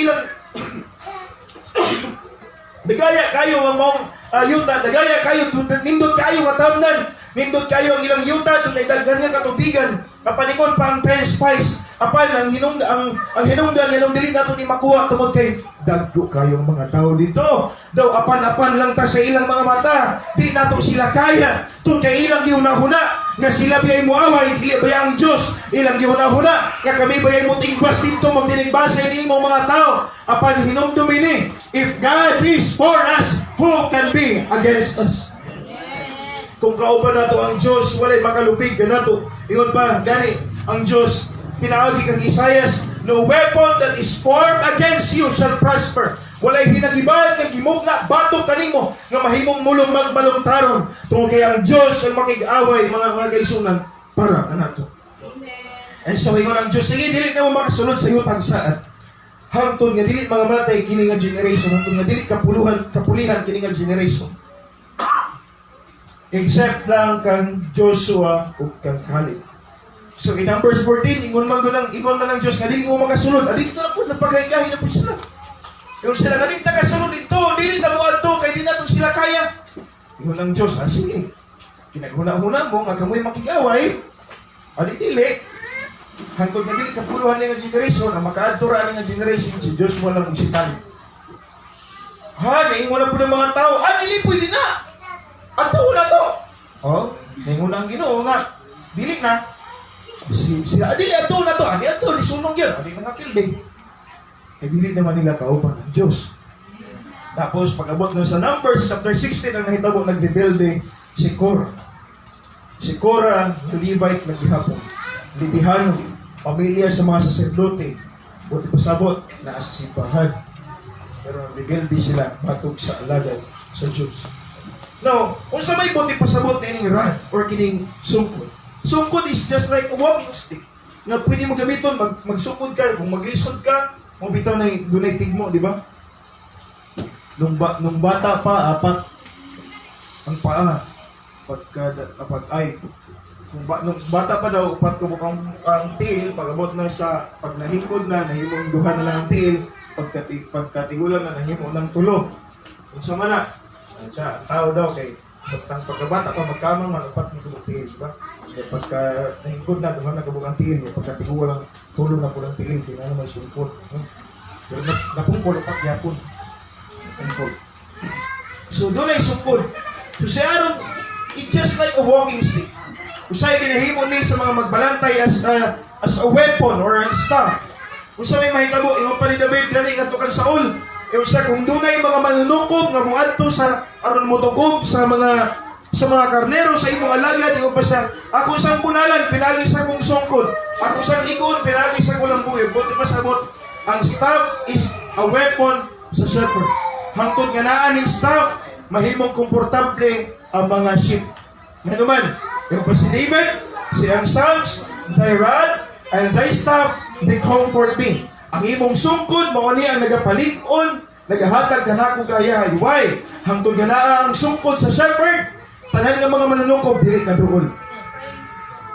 ang maong yuta, dagaya kayo, nindot kayo nga tamnan, nindot kayo ang ilang yuta, dunay daghan nga katubigan. Kapaningon pa ang 10 spies, apan ang hinungdan nganong dili nato ni makuha tungod kay dagko kayong mga tao dito. Daw apan-apan lang ta sa ilang mga mata, di nato sila kaya. Tungod kay ilang gihuna-huna nga sila biyay moaway, dili baya ang Dios. Ilang gihuna-huna nga kami bayay mo tingwas dito, magdinigbasay nimo mga tao. Apan hinumdumi ni, if God is for us, who can be against us? Kung kauban nato ang Diyos, walay makalupig kanato. Ingon pa, gani, ang Diyos, pinaagi kang Isaias, "No weapon that is formed against you shall prosper." Walay hinagiban nga gimugna batok kanimo nga mahimong mulong magmalungtaron. Tungod kay ang Diyos ang makig-away, mga kaigsunan, para kanato. Amen. And so ingon ang Diyos, "Sige, dili na mo makasulod sa yutang saad. Hangtod nga dili mga matay kini nga generation, hangtod nga dili kapuluhan, kapulihan kini nga generation. Except lang kang Joshua ug kang Caleb." So in Numbers 14, ingon man ang Diyos nga dili mo makasulod. Adito na po napagaygahi na po sila. Ingon sila nga dili ta kasulod dito, dili ta mo adto kay di nato sila kaya. Ingon ang Diyos, "Ah sige. Kinaghuna-huna mo nga kamoy makig-away, adi dili. Hangtod nga dili kapuluhan nga generation, ang makaadto ra ani nga generation si Joshua lang ug si Caleb." Ha, naingon na po ng mga tao, "Ah, dili pwede na. Adto na to." Oh, ningon ang Ginoo nga dili na si sila, "Ah, dili adto na to, ani adto ni sunong yun, ani mga pildi." Kay dili naman nila kauban ang Diyos. Tapos pag-abot na sa Numbers chapter 16, ang nahitabo, nagrebelde si Korah. Si Korah, yung Levite na gihapon. Libihano, pamilya sa mga saserdote. Buti pasabot, naa sa simbahan. Pero nagrebelde sila batok sa alagad sa Diyos. Now, unsa may buti pasabot na ining rod or kining sungkod? Sungkod is just like a walking stick nga pwede mo gamiton, magsungkod ka, kung maglisod ka, mo bitaw na dunay tigmo, di ba? Nung bata pa, apat ang paa. Pagka, pag ay, kung ba, nung bata pa daw, upat ko ang tiil, pag abot na sa, pag nahingkod na, nahimong duha na lang ang tiil, pagkatigulang na, nahimo ng tulo. Unsa man na, siya, ang tao daw, kay, sa tang pagkabata pa, magkamang man, upat ni kabuk tiil, di ba? Kaya pagka nahingkod na, duha na kabuk ang tiil, pagkatigulang, tulo na po ng tiil, kaya na naman sungkod. No? Pero napungkol, upat yapon. Napungkol. So, doon ay sungkod. So, si Aaron, it's just like a walking stick. Usay ginahimo ni sa mga magbalantay as a weapon or a staff. Unsa may mahitabo, ingon pa ni David gani ngadto kang Saul. E usa kung dunay mga manunukob nga moadto sa aron motukob sa mga karnero sa imong alagad, ingon pa siya, "Ako sang bunalan pinagi sa akong sungkod, ako sang igon pinagi sa kulang buyog." Buti pasabot, ang staff is a weapon sa shepherd. Hangtod nga naa ning staff, mahimong komportable ang mga sheep. Ngano man, yung pa si David, si ang Psalms, "Thy rod and thy staff, they comfort me." Ang imong sungkod, mao ni ang nagapalig-on, nagahatag kanako kayahay. Why? Hangtod nga naa ang sungkod sa shepherd, tanan nga mga manunukob, dili kaduol.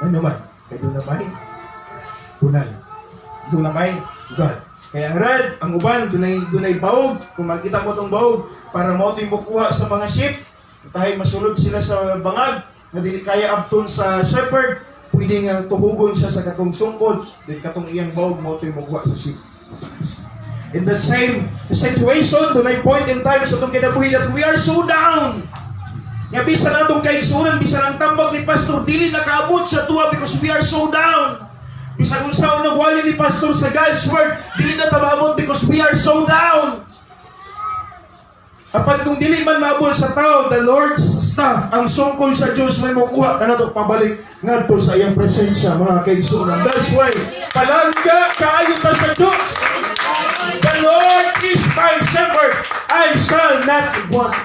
Ano man, kay doon na may bunal. Doon na may God. Kaya ang rod, ang uban, dunay baog. Kung makita mo tong baog, para mao ito'y mukuha sa mga sheep, tahay masulod sila sa bangag, nga dili kaya abton sa shepherd, pwede nga tuhugon siya sa katong sungkod, din katong iyang baog mao ito'y mukuha sa sheep. In the same situation, dunay point in time sa atong kinabuhi that we are so down. Nga bisan atong kaigsunan, bisan ang tambag ni pastor, dili nakaabot sa tuwa because we are so down. Bisan unsa nagwali ni pastor sa God's word, dili na ta maabot because we are so down. Apan kung dili man maabot sa tao, the Lord's staff, ang sungkod sa Diyos may mukuha kanato pabalik ngadto sa iyang presensya, mga kaigsunan. That's why, palangga kaayo ta sa Diyos. The Lord is my shepherd, I shall not want.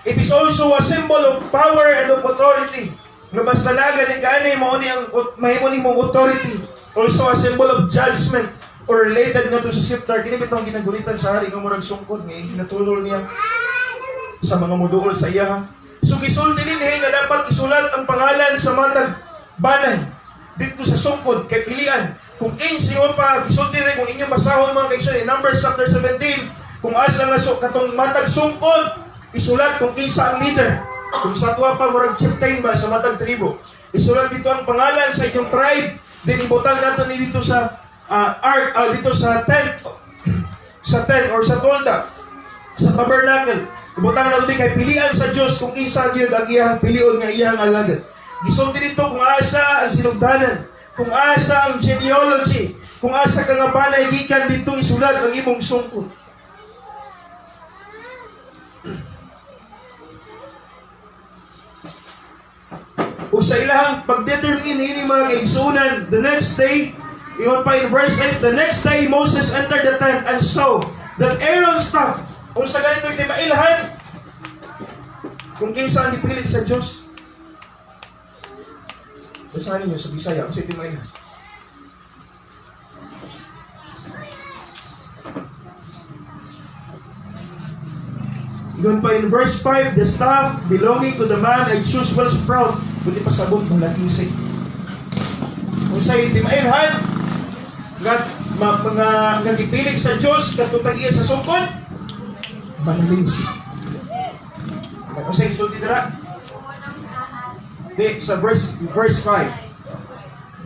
It is also a symbol of power and of authority. Nga basta naga ni gani mo ni ang mahimo nimong authority. Also a symbol of judgment or related nga to sa scepter. Kini bitong ginagunitan sa hari nga murag sungkod nga ginatulol niya sa mga muduol sa iya. So gisulti dinhi nga dapat isulat ang pangalan sa matag banay dito sa sungkod kay pilian kung kinsa pa. Gisulti rin, kung inyong basahon, mga kaigsoon, in Numbers chapter 17, kung asa nga so, katong matag sungkod isulat kung kinsa ang leader. Kung sa tuwa pa murag chieftain ba sa matag tribo, isulat dito ang pangalan sa inyong tribe, then ibutang nato ni dito sa ark, dito sa tent or sa tolda, sa tabernacle. Ibutang nato di kay pilian sa Dios kung kinsa gyud ang iyang pilion nga iyang alagad. Gisulti dito kung asa ang sinugdanan, kung asa ang genealogy, kung asa ka nga banay gikan, dito isulat ang imong sungkod. Ug sa ilahang pagdetermine ini, mga kaigsunan, the next day, ingon pa in verse 8, the next day Moses entered the tent and saw that Aaron's staff, kung sa ganito timailhan, kung kinsa ang gipilit sa Diyos. Basahin niyo sa Bisaya, kung sa timailhan. Ingon pa in verse 5, "The staff belonging to the man I choose will sprout." Kundi pasabot ng lagisig. Kung sa timailhan, nga, mga nga gipilit sa Diyos, katong tag-iya sa sungkod, manalings. Kung sa isulti dira, di, sa verse 5.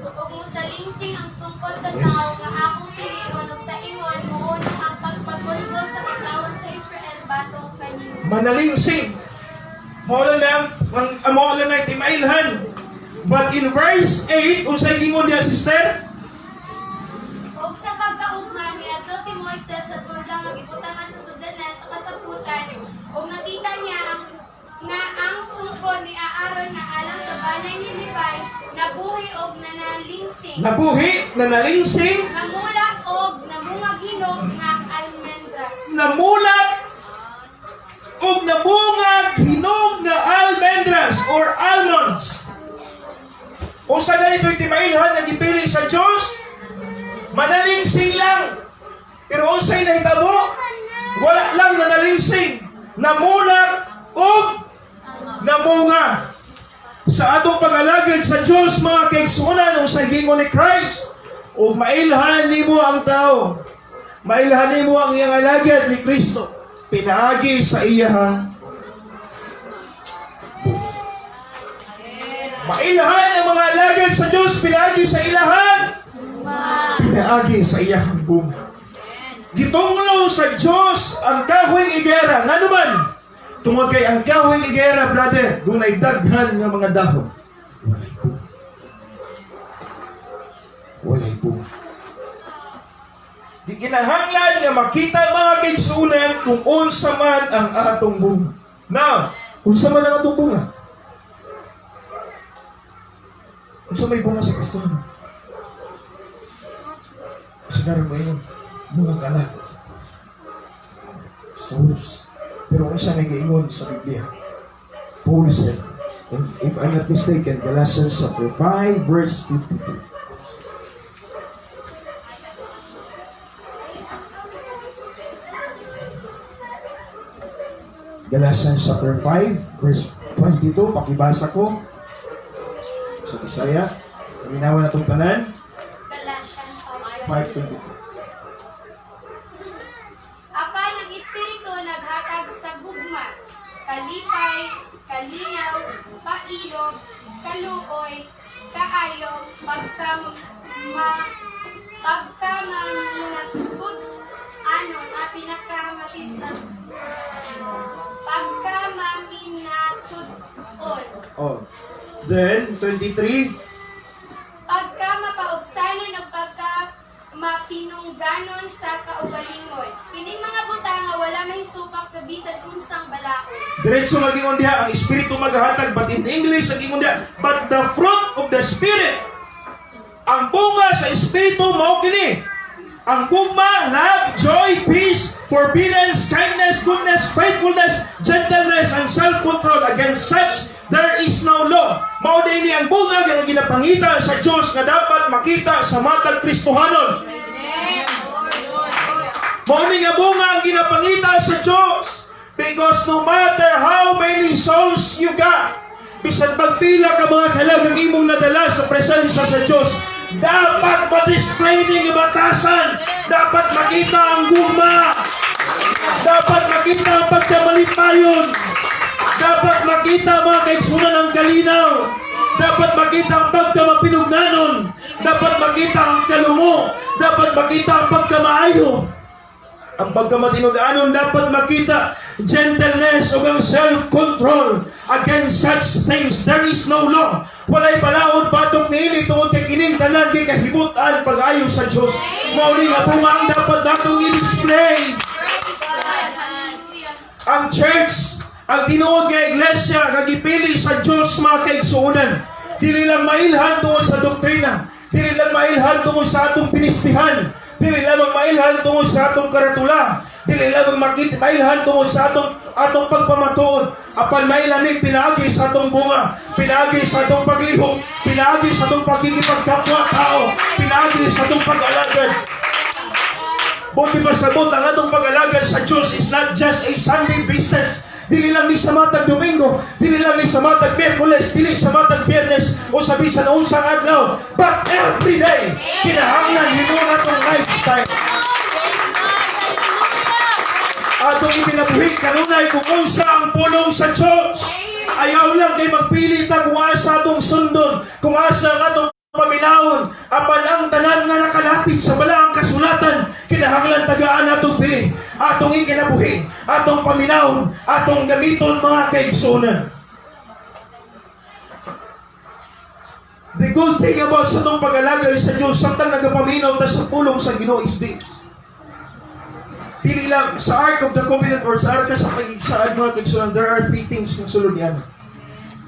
Ug mosalingsing ang sungkod sa tao nga akong pilion ug sa ingon muuna ang pagpagulbol sa katawhan sa Israel batok kaniyo. Manalingsing. Mao lang na ang Ang amo lang na timailhan. But in verse 8, unsay gingon diha, sister? Og sa pagkaugma, miadto si Moises sa tolda nga gibutangan sa sudlanan sa kasaputan ug nakita niya nga ang sukod ni Aaron nga alang sa banay ni Levi nabuhi og nanalingsing. Nabuhi, nanalingsing, Namulak og namungag hinog nga almendras. Namulat ug nabungag hinog nga almendras or almonds. Kung sa ganito timailhan nga gipili sa Diyos, manalingsing lang. Pero unsay nahitabo? Wala lang nanalingsing. Namulat ug namunga. Sa atong pag-alagad sa Diyos, mga kaigsuonan, unsay gingon ni Christ, ug mailhan nimo ang tao. Mailhan nimo ang iyang alagad ni Kristo. Pinaagi sa iyahang bunga. Mailhan ang mga alagad sa Diyos, pinaagi sa ilahan. Pinaagi sa iyahang bunga. Gitunglo sa Diyos ang kahoy igera. Ngano man? Tungod kay ang kahoy igera, brother, dunay daghan nga mga dahon. Walay bunga. Walay bunga. Di kinahanglan nga makita, mga kaigsuonan, kung unsa man ang atong bunga. Now, unsa man ang atong bunga? Unsa may bunga sa Kristohano? Siguro mo yun, mga kalag. Souls. Pero unsa may giingon sa Biblia? Paul said, and if I'm not mistaken, Galatians chapter 5, verse 52. Galatians chapter 5, verse 22, pakibasa ko sa Bisaya. Paminawa na itong tanan. Galatians 5:22. Apan ang Espiritu naghatag sa gugma, kalipay, kalinaw, pailog, kaluoy, kaayo, pagkamaminatud anon a pinakamatinta pagkamaminatud-on. Oh. Then, 23, Pagka mapaubsanon ug pagka mapinungganon sa kaugalingon. Kining mga butang nga wala mahisupak sa bisan unsang balaod. Diretso magingon diha, ang Espiritu maghahatag, but in English, ang ingon diha, "But the fruit of the Spirit," ang bunga sa Espiritu mao kini: ang gugma, love, joy, peace, forbearance, kindness, goodness, faithfulness, gentleness, and self-control. Against such, there is no law. Mao ni ang bunga nga ginapangita sa Dios nga dapat makita sa matag Kristohanon. Mao ni nga bunga ang ginapangita sa Dios. Because no matter how many souls you got, bisan pagpila ka mga kalag ang imong nadala sa presensya sa Dios, dapat ma-display ning batasan. Dapat makita ang gugma. Dapat makita ang pagkamalipayon. Dapat makita, mga kaigsuonan, ang kalinaw. Dapat makita ang pagkamapinugnanon. Dapat makita ang kalumo. Dapat makita ang pagkamaayo. Ang pagkamatinud-anon dapat makita, gentleness ug ang self-control. Against such things there is no law. Walay balaod batok niini tungod kay kining tanan kay kahibut-an pag-ayo sa Dios. Mao ni nga bunga ang dapat natong i-display. Praise God. Hallelujah. Ang church, ang tinuod nga iglesia nga gipili sa Dios, mga kaigsuonan, dili lang mailhan tungod sa doktrina, dili lang mailhan tungod sa atong pinistihan, dili lamang mailhan tungod sa atong karatula, dili lamang mailhan tungod sa atong atong pagpamatuod, apan mailhan ni pinaagi sa atong bunga, pinaagi sa atong paglihok, pinaagi sa atong pagkikipagkapwa tao, pinaagi sa atong pag-alagad. Buti pasabot, ang atong pag-alagad sa Diyos is not just a Sunday business. Dili lang ni sa matag Domingo, dili lang ni sa matag Miyerkules, dili sa matag Biyernes o sa bisan unsang adlaw. But every day, kinahanglan himuon atong lifestyle. Praise God. Hallelujah. Atong ikinabuhi kanunay kung unsa ang pulong sa Diyos. Ayaw lang kay magpili ta kung asa atong sundon, kung asa ang atong paminawon, apan ang tanan nga nakalapit sa balaang kasulatan, kinahanglan tagaan atong pili, atong ikinabuhi, atong paminawon, atong gamiton, mga kaigsuonan. The good thing about sa atong pag-alagay sa Diyos, samtang nagapaminaw ta sa pulong sa Ginoo, is this. Pili lang, sa Ark of the Covenant or sa Arka sa Pakigsaad, mga kaigsuonan, there are three things ng sulod niya.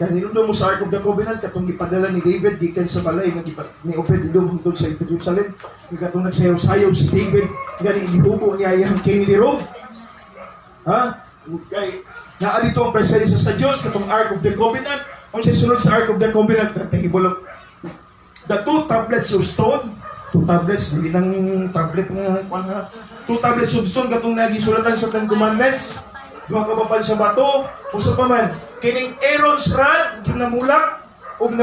Kahinumdum mo sa Ark of the Covenant, katong gipadala ni David, gikan sa balay, nga ni Obed Edom hangtod sa Jerusalem, nga katong nagsayaw-sayaw si David, gani gihubo niya iyang kingly robe. Ha? Kay naa dito ang presensya sa Diyos, katong Ark of the Covenant. Ang sa sulod sa Ark of the Covenant, the table of the two tablets of stone, two tablets, dili nang tablet nga kuan nga, two tablets of stone katong nagisulatan sa Ten Commandments, duha ka babal sa bato, usa pa man, kining Aaron's rod, ginamulak, ug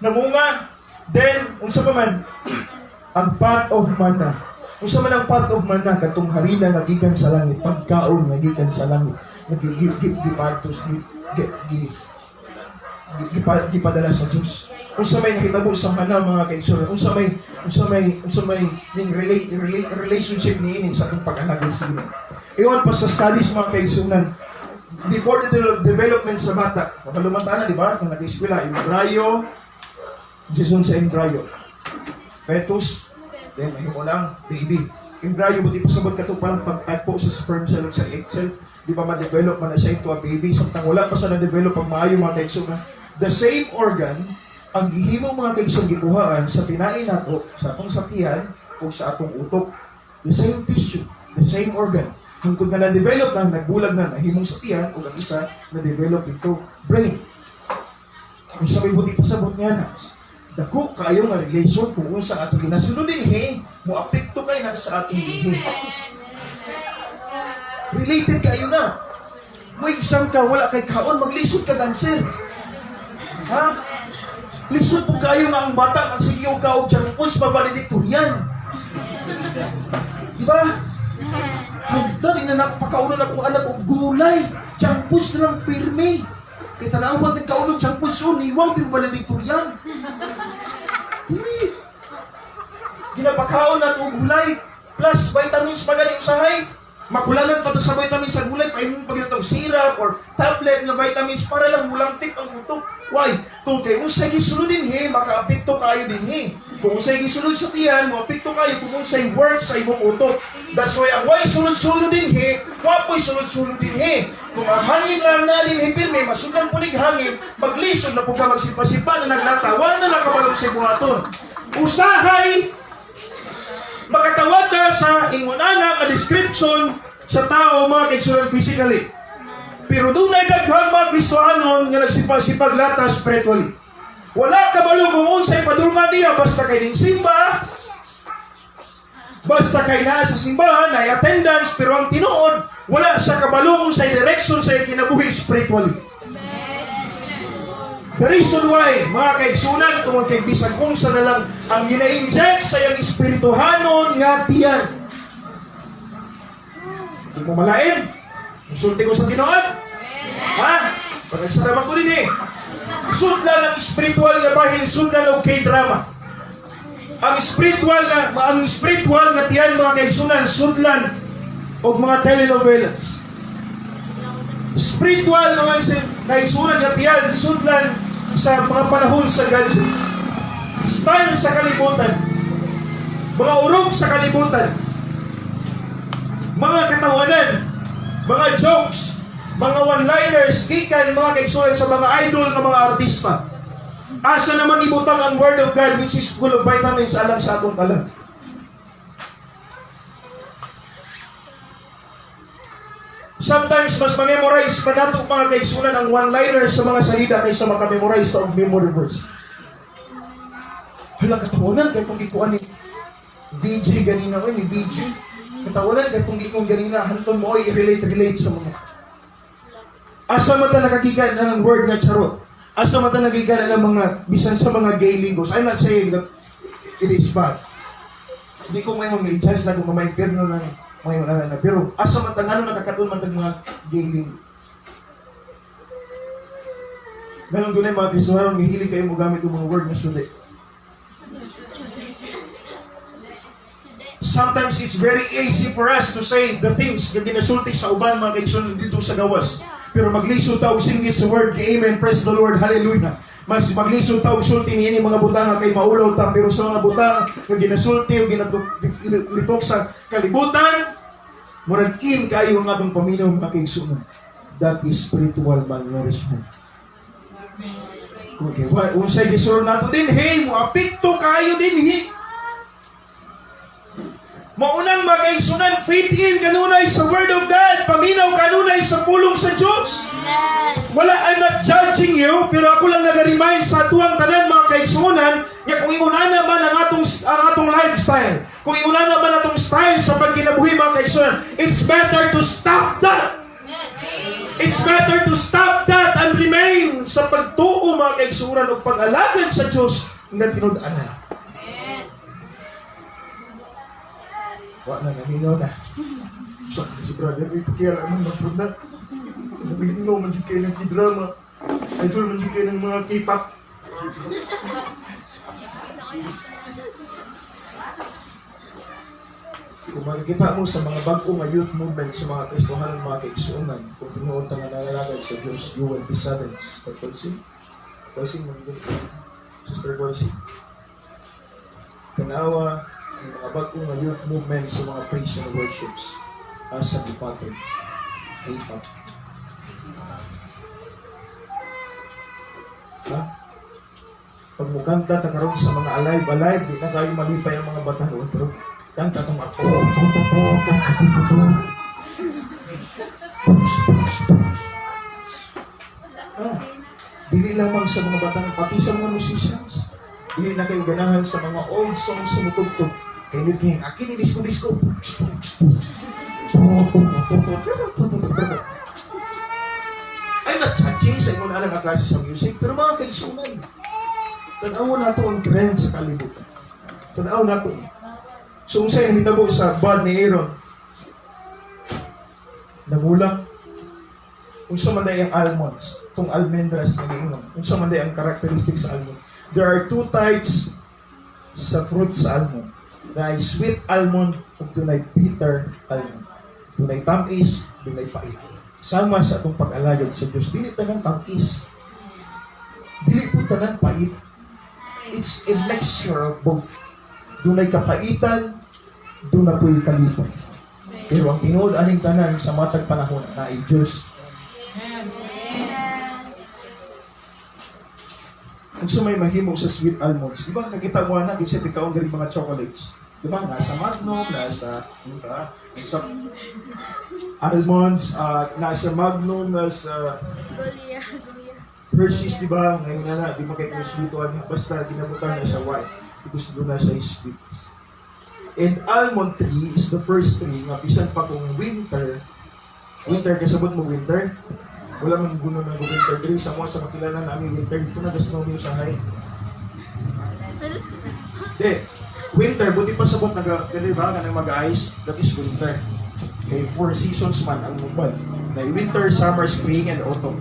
namunga, then, unsa pa man, ang pot of manna. Unsa man ang pot of manna? Katong harina nga gikan sa langit, pagkaon nga gikan sa langit, nga gi gi gi gipatos gi gi, gi gipadala sa Dios. Unsa may nahitabo sa mana, mga kaigsuonan? Unsa may ning relationship niini sa atong pag-alagad sa Ginoo? Iwan pa sa studies, mga kaigsuonan, before the development sa bata, makalumanta na, di ba? Kung nag-eskwela, embryo, Jason sa embryo. Fetus, then mahimo lang, baby. Embryo, buti pa sabot kato palang pagtagpo sa sperm cell ug sa egg cell, di ba ma-develop man na siya into a baby? Samtang wala pa sa na-develop ang maayo, mga kaigsuonan, the same organ ang gihimo, mga kaigsoon, gikuhaan sa tinai nato, sa atong sakyan ug sa atong utok. The same tissue, the same organ. Hangtod nga na-develop na, nagbulag na, nahimong sa tiyan, ug ang isa na-develop into brain. Kung sa may buti pasabot niya na, dako kaayo nga relation kung unsa ang atong ginasunod dinhi, mo apekto kay na sa atong dinhi. Amen. Praise God. Related kayo na. Mo exam ka, wala kay kaon, maglisod ka answer. Ha? Lisod po kayo nga ang bata, ang sige og kaog junk foods, pa-valedictorian. Di ba? Hagdan, ina na pakaonon akong anak og gulay. Junk foods na lang pirmi. Kay tanawag ng kaon og junk foods, oh, niwang pero valedictorian. Dili. Ginapakaon na og gulay. Plus, vitamins pa gani usahay. Makulangan pa to sa vitamins sa gulay, paimong pag og syrup or tablet nga vitamins para lang mulang-tip ang utok. Why? Kung kay unsay gisulod dinhi, makaapekto kayo dinhi. Kung unsay gisulod sa tiyan, moapekto kayo kung unsay work sa imong utok. That's why ang way sulod-sulod dinhi, wa po'y sulod-sulod dinhi. Kung ang hangin lang na dinhi pirmi, masudlan po nig hangin, maglisod na po ka magsipa-sipa na naglata, wa na nakabalong sa buhaton. Usahay, makatawad na sa ingon ana nga description sa tao, mga kaigsuonan, physically. Pero dunay daghang mga Kristohanon nga nagsipa-sipag lata spiritually. Wala kabalo kung unsay padulngan niya basta kay ning simba, basta kay naa sa simbahan ay attendance, pero ang tinuod wala sa kabalo kung sa direction sa kinabuhi spiritually. The reason why, mga kaigsuonan, tungod kay bisag unsa na lang ang gina-inject sa iyang espirituhanon nga tiyan. Di mo malain. Musulti ko sa tinuod. Ha? Pag nagsaraman ko din eh. Sudlan ang spiritual nga bahin, sudlan og K-drama. Ang spiritual nga tiyan, mga kaigsuonan, sudlan og mga telenovelas. Spiritual, mga kaigsuonan, nga tiyan, sudlan sa mga panahon sa gadgets. Style sa kalibutan. Mga urog sa kalibutan. Mga katawanan, mga jokes, mga one-liners, gikan, mga kaigsuonan, sa mga idol nga mga artista. Asa naman ibutang ang Word of God, which is full of vitamins alang sa atong kalag? Sometimes, mas ma-memorize pa nato, mga kaigsuonan, ang one-liner sa mga salida kaysa maka-memorize sa og memory verse. Hala, katawanan kay kung ikuan ni VG ganina, oy, ni VG. Katawanan kay kung ikuan ganina, hanton mo, oy, relate relate sa mga. Asa man ta nakagikan na ng word nga charot? Asa man ta nagikan na ng mga bisan sa mga gay lingos? I'm not saying that it is bad. Hindi ko ngayon may i-judge na kung may impyerno na ngayon na na. Pero asa man ta, ngano nakakaton man tag mga gay lingos? Ganun doon ay mga Kristohanon, gihilig kayo mo gamit ng mga word na suli. Sometimes it's very easy for us to say the things na ginasulti sa uban, mga kaigsoon, dito sa gawas. Pero maglisod ta og singgit sa word, amen, praise the Lord, hallelujah. Mas maglisod ta og sulti niini mga butang kay maulaw ta, pero sa mga butang nga ginasulti o ginalitok sa kalibutan, murag in kayo ang atong paminaw, mga kaigsuonan. That is spiritual malnourishment. Okay, why unsay gisuro nato din hey, mo apekto kayo din hi. Maunang, mga kaigsuonan, faith in kanunay sa Word of God, paminaw kanunay sa pulong sa Diyos. Wala, I'm not judging you, pero ako lang nag-remind sa atuang tanan, mga kaigsuonan, nga kung inguna man ang atong lifestyle, kung inguna man atong style sa pagkinabuhi, mga kaigsuonan, it's better to stop that. It's better to stop that and remain sa pagtuo, mga kaigsuonan, ug pag-alagad sa Diyos nga tinud-anan. Wa na, naminaw na. So, si brother, may pakialaman man po na. Nabilingaw man jud kayo ng drama. Idol man jud kayo ng mga K-pop. Kung makikita mo sa mga bago nga youth movement sa mga Kristohanon, mga kaigsuonan, kung tinuod ta nga nangalagad sa Diyos, you will be saddened. Sister Colsey? Colsey, man yun. Sister Colsey. Tanawa ang mga bago nga youth movement sa mga praise and worships. Asa gipatong? K-pop. Ha? Pag mukanta ta karon sa mga alive alive, di na kayo malipay ang mga bata noon, pero kanta tong oh, oh, oh, oh, oh, oh, oh, oh. Push, push, push. Ah, dili lamang sa mga bata, pati sa mga musicians. Dili na kayo ganahan sa mga old songs sa mutugtog. Kay nito kay akin ni disco disco. Push, push, push. Oh, oh, oh, oh, oh, oh, oh, oh. I'm not judging sa imong nga klase sa music, pero mga kaigsuonan, tanaw nato ang trend sa kalibutan. Tanaw nato. So, unsay nahitabo sa bud ni Aaron? Namulak. Unsa man day ang almonds, tong almendras nga giingon. Unsa man day ang characteristic sa almond? There are two types sa fruit sa almond. Naay sweet almond ug dunay bitter almond. Dunay tamis, dunay pait. Sama sa atong pag-alagad sa Diyos, dili tanan tamis. Dili po tanan pait. It's a mixture of both. Dunay kapaitan, duna po'y kalipay. Pero ang tinuod aning tanan sa matag panahon naay Diyos. Kung sa may mahimo sa sweet almonds, di ba nakita mo na kasi ikaw diri mga chocolates? Di ba? Nasa Magnum, nasa, ano ba? Nasa almonds, nasa Magnum, nasa Golia, Golia. Hershey's, di ba? Ngayon na na, di ba kay kung sweet one, basta ginabutan na siya white because doon na siya sweet. And almond tree is the first tree nga bisan pa kung winter, winter, kasabot mo winter, wala man guno ng winter tree, sa mga sa makilala namin winter, dito na gasnow niyo sa high. Di, winter, buti pa sabot naga, ganun ba, kanang mag-ice, that is winter. Kay four seasons man ang mubad. Na winter, summer, spring, and autumn.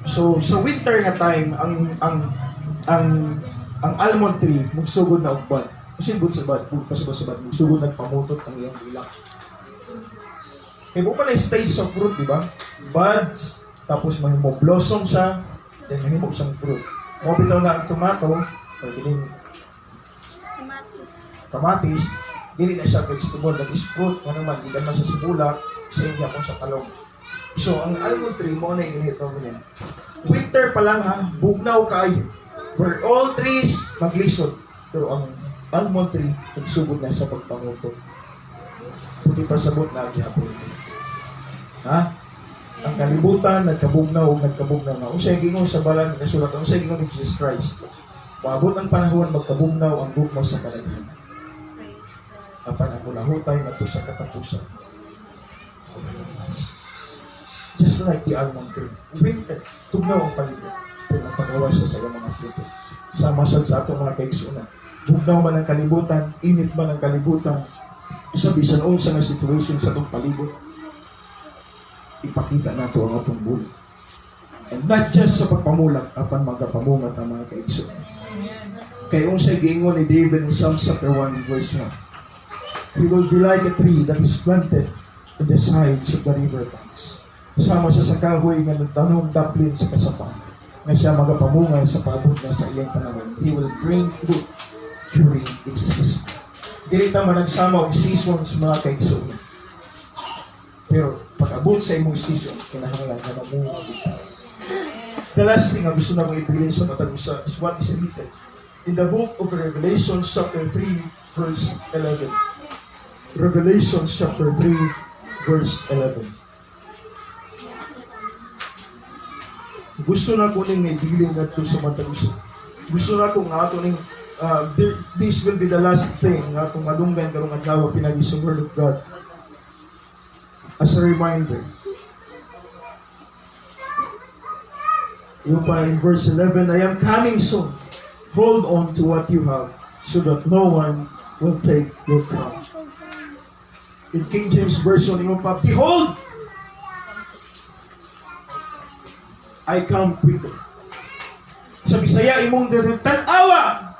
So, sa winter nga time, ang almond tree mugsugod na og bud. Kasi bud sa bud, bud pa sa bud, mugsugod nagpamutot ang iyang bulak. Kay mo pa na stage sa fruit, di ba? Buds, tapos mahimo blossom siya, then mahimo siyang fruit. Mo bitaw na ang tomato, or kining kamatis, dili na siya vegetable, that is fruit, nga naman, gikan man siya sa bulak, sa india kung sa talong. So, ang almond tree, mo na init mo niya. Winter pa lang ha, bugnaw kaayo. Where all trees maglisod. Pero ang almond tree, nagsugod na sa pagpanguto. Puti pa sabot na ang gihapon. Ha? Ang kalibutan, nagkabugnaw, nagkabugnaw na. Unsay gingon sa balan nga kasulat, unsay gingon ni Jesus Christ? Moabot ang panahon, magkabugnaw ang gugma sa kadaghanan. Apan ang mulahutay ngadto sa katapusan. Just like the almond tree. Winter, tugnaw ang palibot. Pero nagpagawa siya sa iyang mga fruto. Sama sad sa atong mga kaigsuonan. Bugnaw man ang kalibutan, init man ang kalibutan, sa bisan unsa nga situation sa atong palibot, ipakita nato ang atong bulig. And not just sa pagpamulak, apan magapamungat ang mga kaigsuonan. Kay unsay giingon ni David in Psalm chapter 1 verse 1? He will be like a tree that is planted in the sides of the river banks. Sama siya sa kahoy nga nagtanom daplin sa kasapahan. Nga siya magapamunga sa paabot na sa iyang panahon. He will bring fruit during its season. Dili ta managsama og seasons, mga kaigsoon. Pero pag abot sa imong season, kinahanglan nga mamunga gid ta. The last thing nga gusto na kong ibilin sa matag usa is what is written in the book of Revelation chapter 3 verse 11. Revelation chapter 3 verse 11. Gusto na ko ning ibilin ngadto sa matag usa. Gusto na ko nga ato ning this will be the last thing nga atong madunggan karong adlaw pinagi sa Word of God. As a reminder. Yung pa in verse 11, "I am coming soon. Hold on to what you have so that no one will take your crown." In King James Version, yung pa, "Behold, I come quickly." Sa Bisaya, imong "Tan-awa!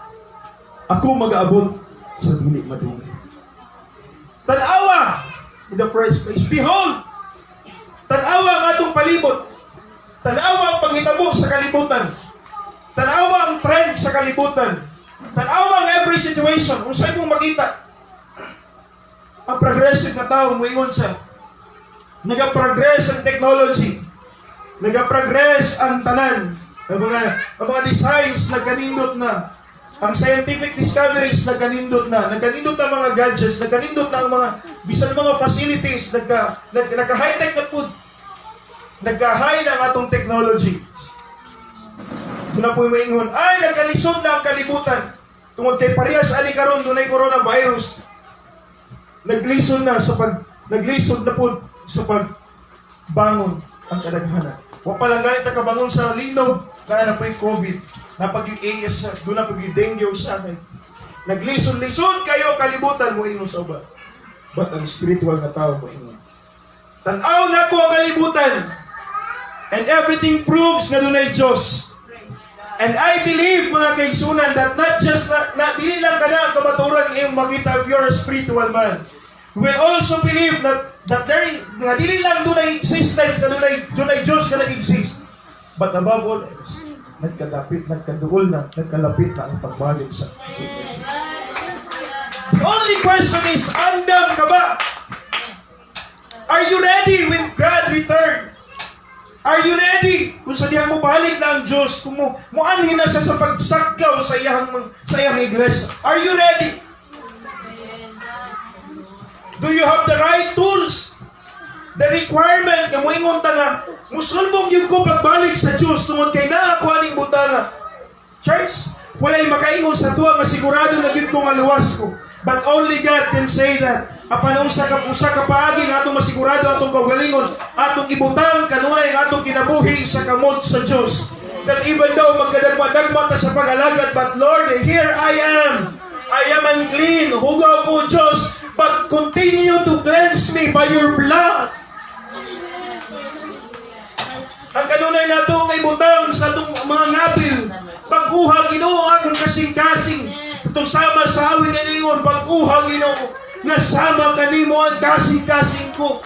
Ako mag-aabot sa dili madugay." Tan-awa! In the first place, behold! Tan-awa ang atong palibot. Tan-awa ang panghitabo sa kalibutan. Tan-awa ang trend sa kalibutan. Tan-awa ang every situation. Unsay mong makita? Ang progressive na tao, muingon siya, nagaprogress ang technology. Nagaprogress ang tanan. Ang mga designs nagkanindot na. Ang scientific discoveries nagkanindot na. Nagkanindot na mga gadgets, nagkanindot na ang mga bisan mga facilities, nagka high-tech na pud. Nagka-high na ang atong technology. Doon na po maingon, "Ay, nagkalisod na ang kalibutan." Tungod kay parehas ani karon dunay coronavirus. Naglisod na po sa pagbangon ang kadaghanan. Wa pa lang ganit nakabangon sa linog, na na po'y COVID, napag yung AS, doon na po yung dengue sa akin. Naglisod-lisod kayo kalibutan mo, ingon sa uban. But ang spiritual nga tao mo ingon, "Tan-aw na ko ang kalibutan. And everything proves nga dunay Diyos. And I believe, mga kaigsunan, that not just na dili lang kana ang kamaturan nga iyong makita if you're a spiritual man. We will also believe that there nga dili lang dunay existence nga dunay Diyos nga nag-exist. But above all else, nagkadapit, nagkaduol na, nagkalapit na ang pagbalik sa The only question is, andam ka ba? Are you ready when God return? Are you ready? Kung sa dihang mo balik na ang Diyos, kung mo muanhin na siya sa pagsakaw sa iyang iglesia. Are you ready? Do you have the right tools? The requirement nga moingon ta nga musulbong gyud ko pagbalik sa Diyos tungod kay naa ko aning butanga. Church, walay makaingon sa tuwa nga sigurado na gyud ko nga luwas ko. But only God can say that. Apan usa ka paagi nga atong masigurado atong kaugalingon, atong ibutang kanunay ang atong kinabuhi sa kamot sa Dios. That even though magkadagma-dagma ta sa pag-alagad, but Lord, here I am. I am unclean. Hugaw ko, Diyos, but continue to cleanse me by your blood. Ang kanunay nato nga ibutang sa atong mga ngabil, "Bag-uha, Ginoo, akong kasing-kasing." Itong sama sa awit nga ingon, "Bag-uha, Ginoo, nga sama kanimo ang kasing-kasing ko."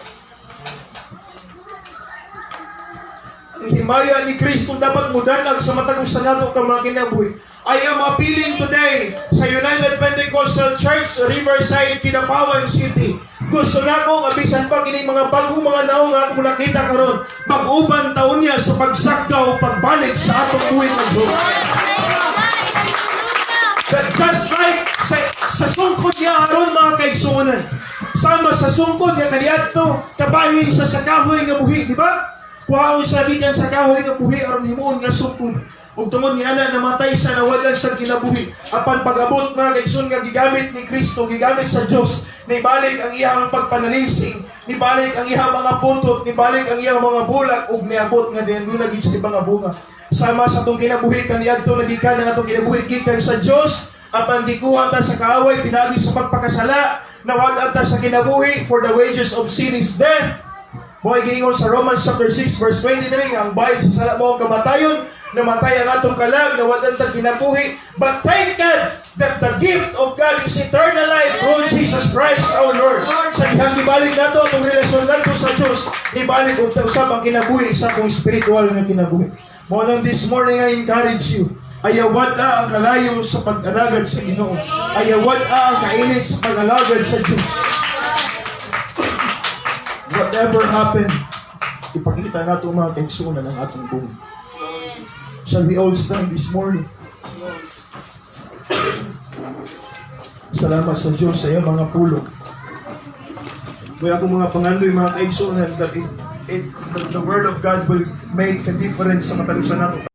Ang himaya ni Kristo dapat mudanag sa matag usa nato ka mga kinabuhi. I am appealing today sa United Pentecostal Church, Riverside, Kidapawan City. Gusto na ko nga bisan pa kining mga bagong mga naong nga akong nakita karon, mag-uban taon niya sa pagsakaw pagbalik sa atong buhi ng Diyos. That just like sa sungkod niya aron, mga kaigsuonan. Sama sa sungkod niya kaniadto kabahin sa kahoy nga buhi, di ba? Kuhaon sa gikan sa kahoy nga buhi aron himuon nga sungkod. Ug tungod nga ana namatay sa nawalan sa kinabuhi. Apan pag-abot, mga kaigsoon, nga gigamit ni Kristo, gigamit sa Dios, nibalik ang iyang pagpanalising, nibalik ang iyang mga putot, nibalik ang iyang mga bulak ug niabot nga din na gid sa ibang nga bunga. Sama sa atong kinabuhi kaniadto nagikan ang atong kinabuhi gikan sa Dios, apan gikuha ta sa kaaway pinagi sa pagpakasala, nawad ta sa kinabuhi, for the wages of sin is death. Mo'y giingon sa Romans chapter 6 verse 23 nga ang bayad sa sala mao ang kamatayon. Namatay ang atong kalag, nawadan ta kinabuhi. But thank God that the gift of God is eternal life through Jesus Christ our Lord. Sa dihang gibalik nato atong relasyon nato sa Dios, ibalik unta usab ang kinabuhi sa akong spiritual nga kinabuhi. Mao nang this morning I encourage you. Ayaw wad-a ang kalayo sa pag-alagad sa Ginoo. Ayaw wad-a ang kainit sa pag-alagad sa Diyos. Whatever happened, ipakita nato, mga kaigsuonan, ang atong bunga. Shall we all stand this morning? Salamat sa Diyos sa iyong mga pulong. May akong mga pangandoy, mga kaigsuonan, that the word of God will make a difference sa matag usa nato.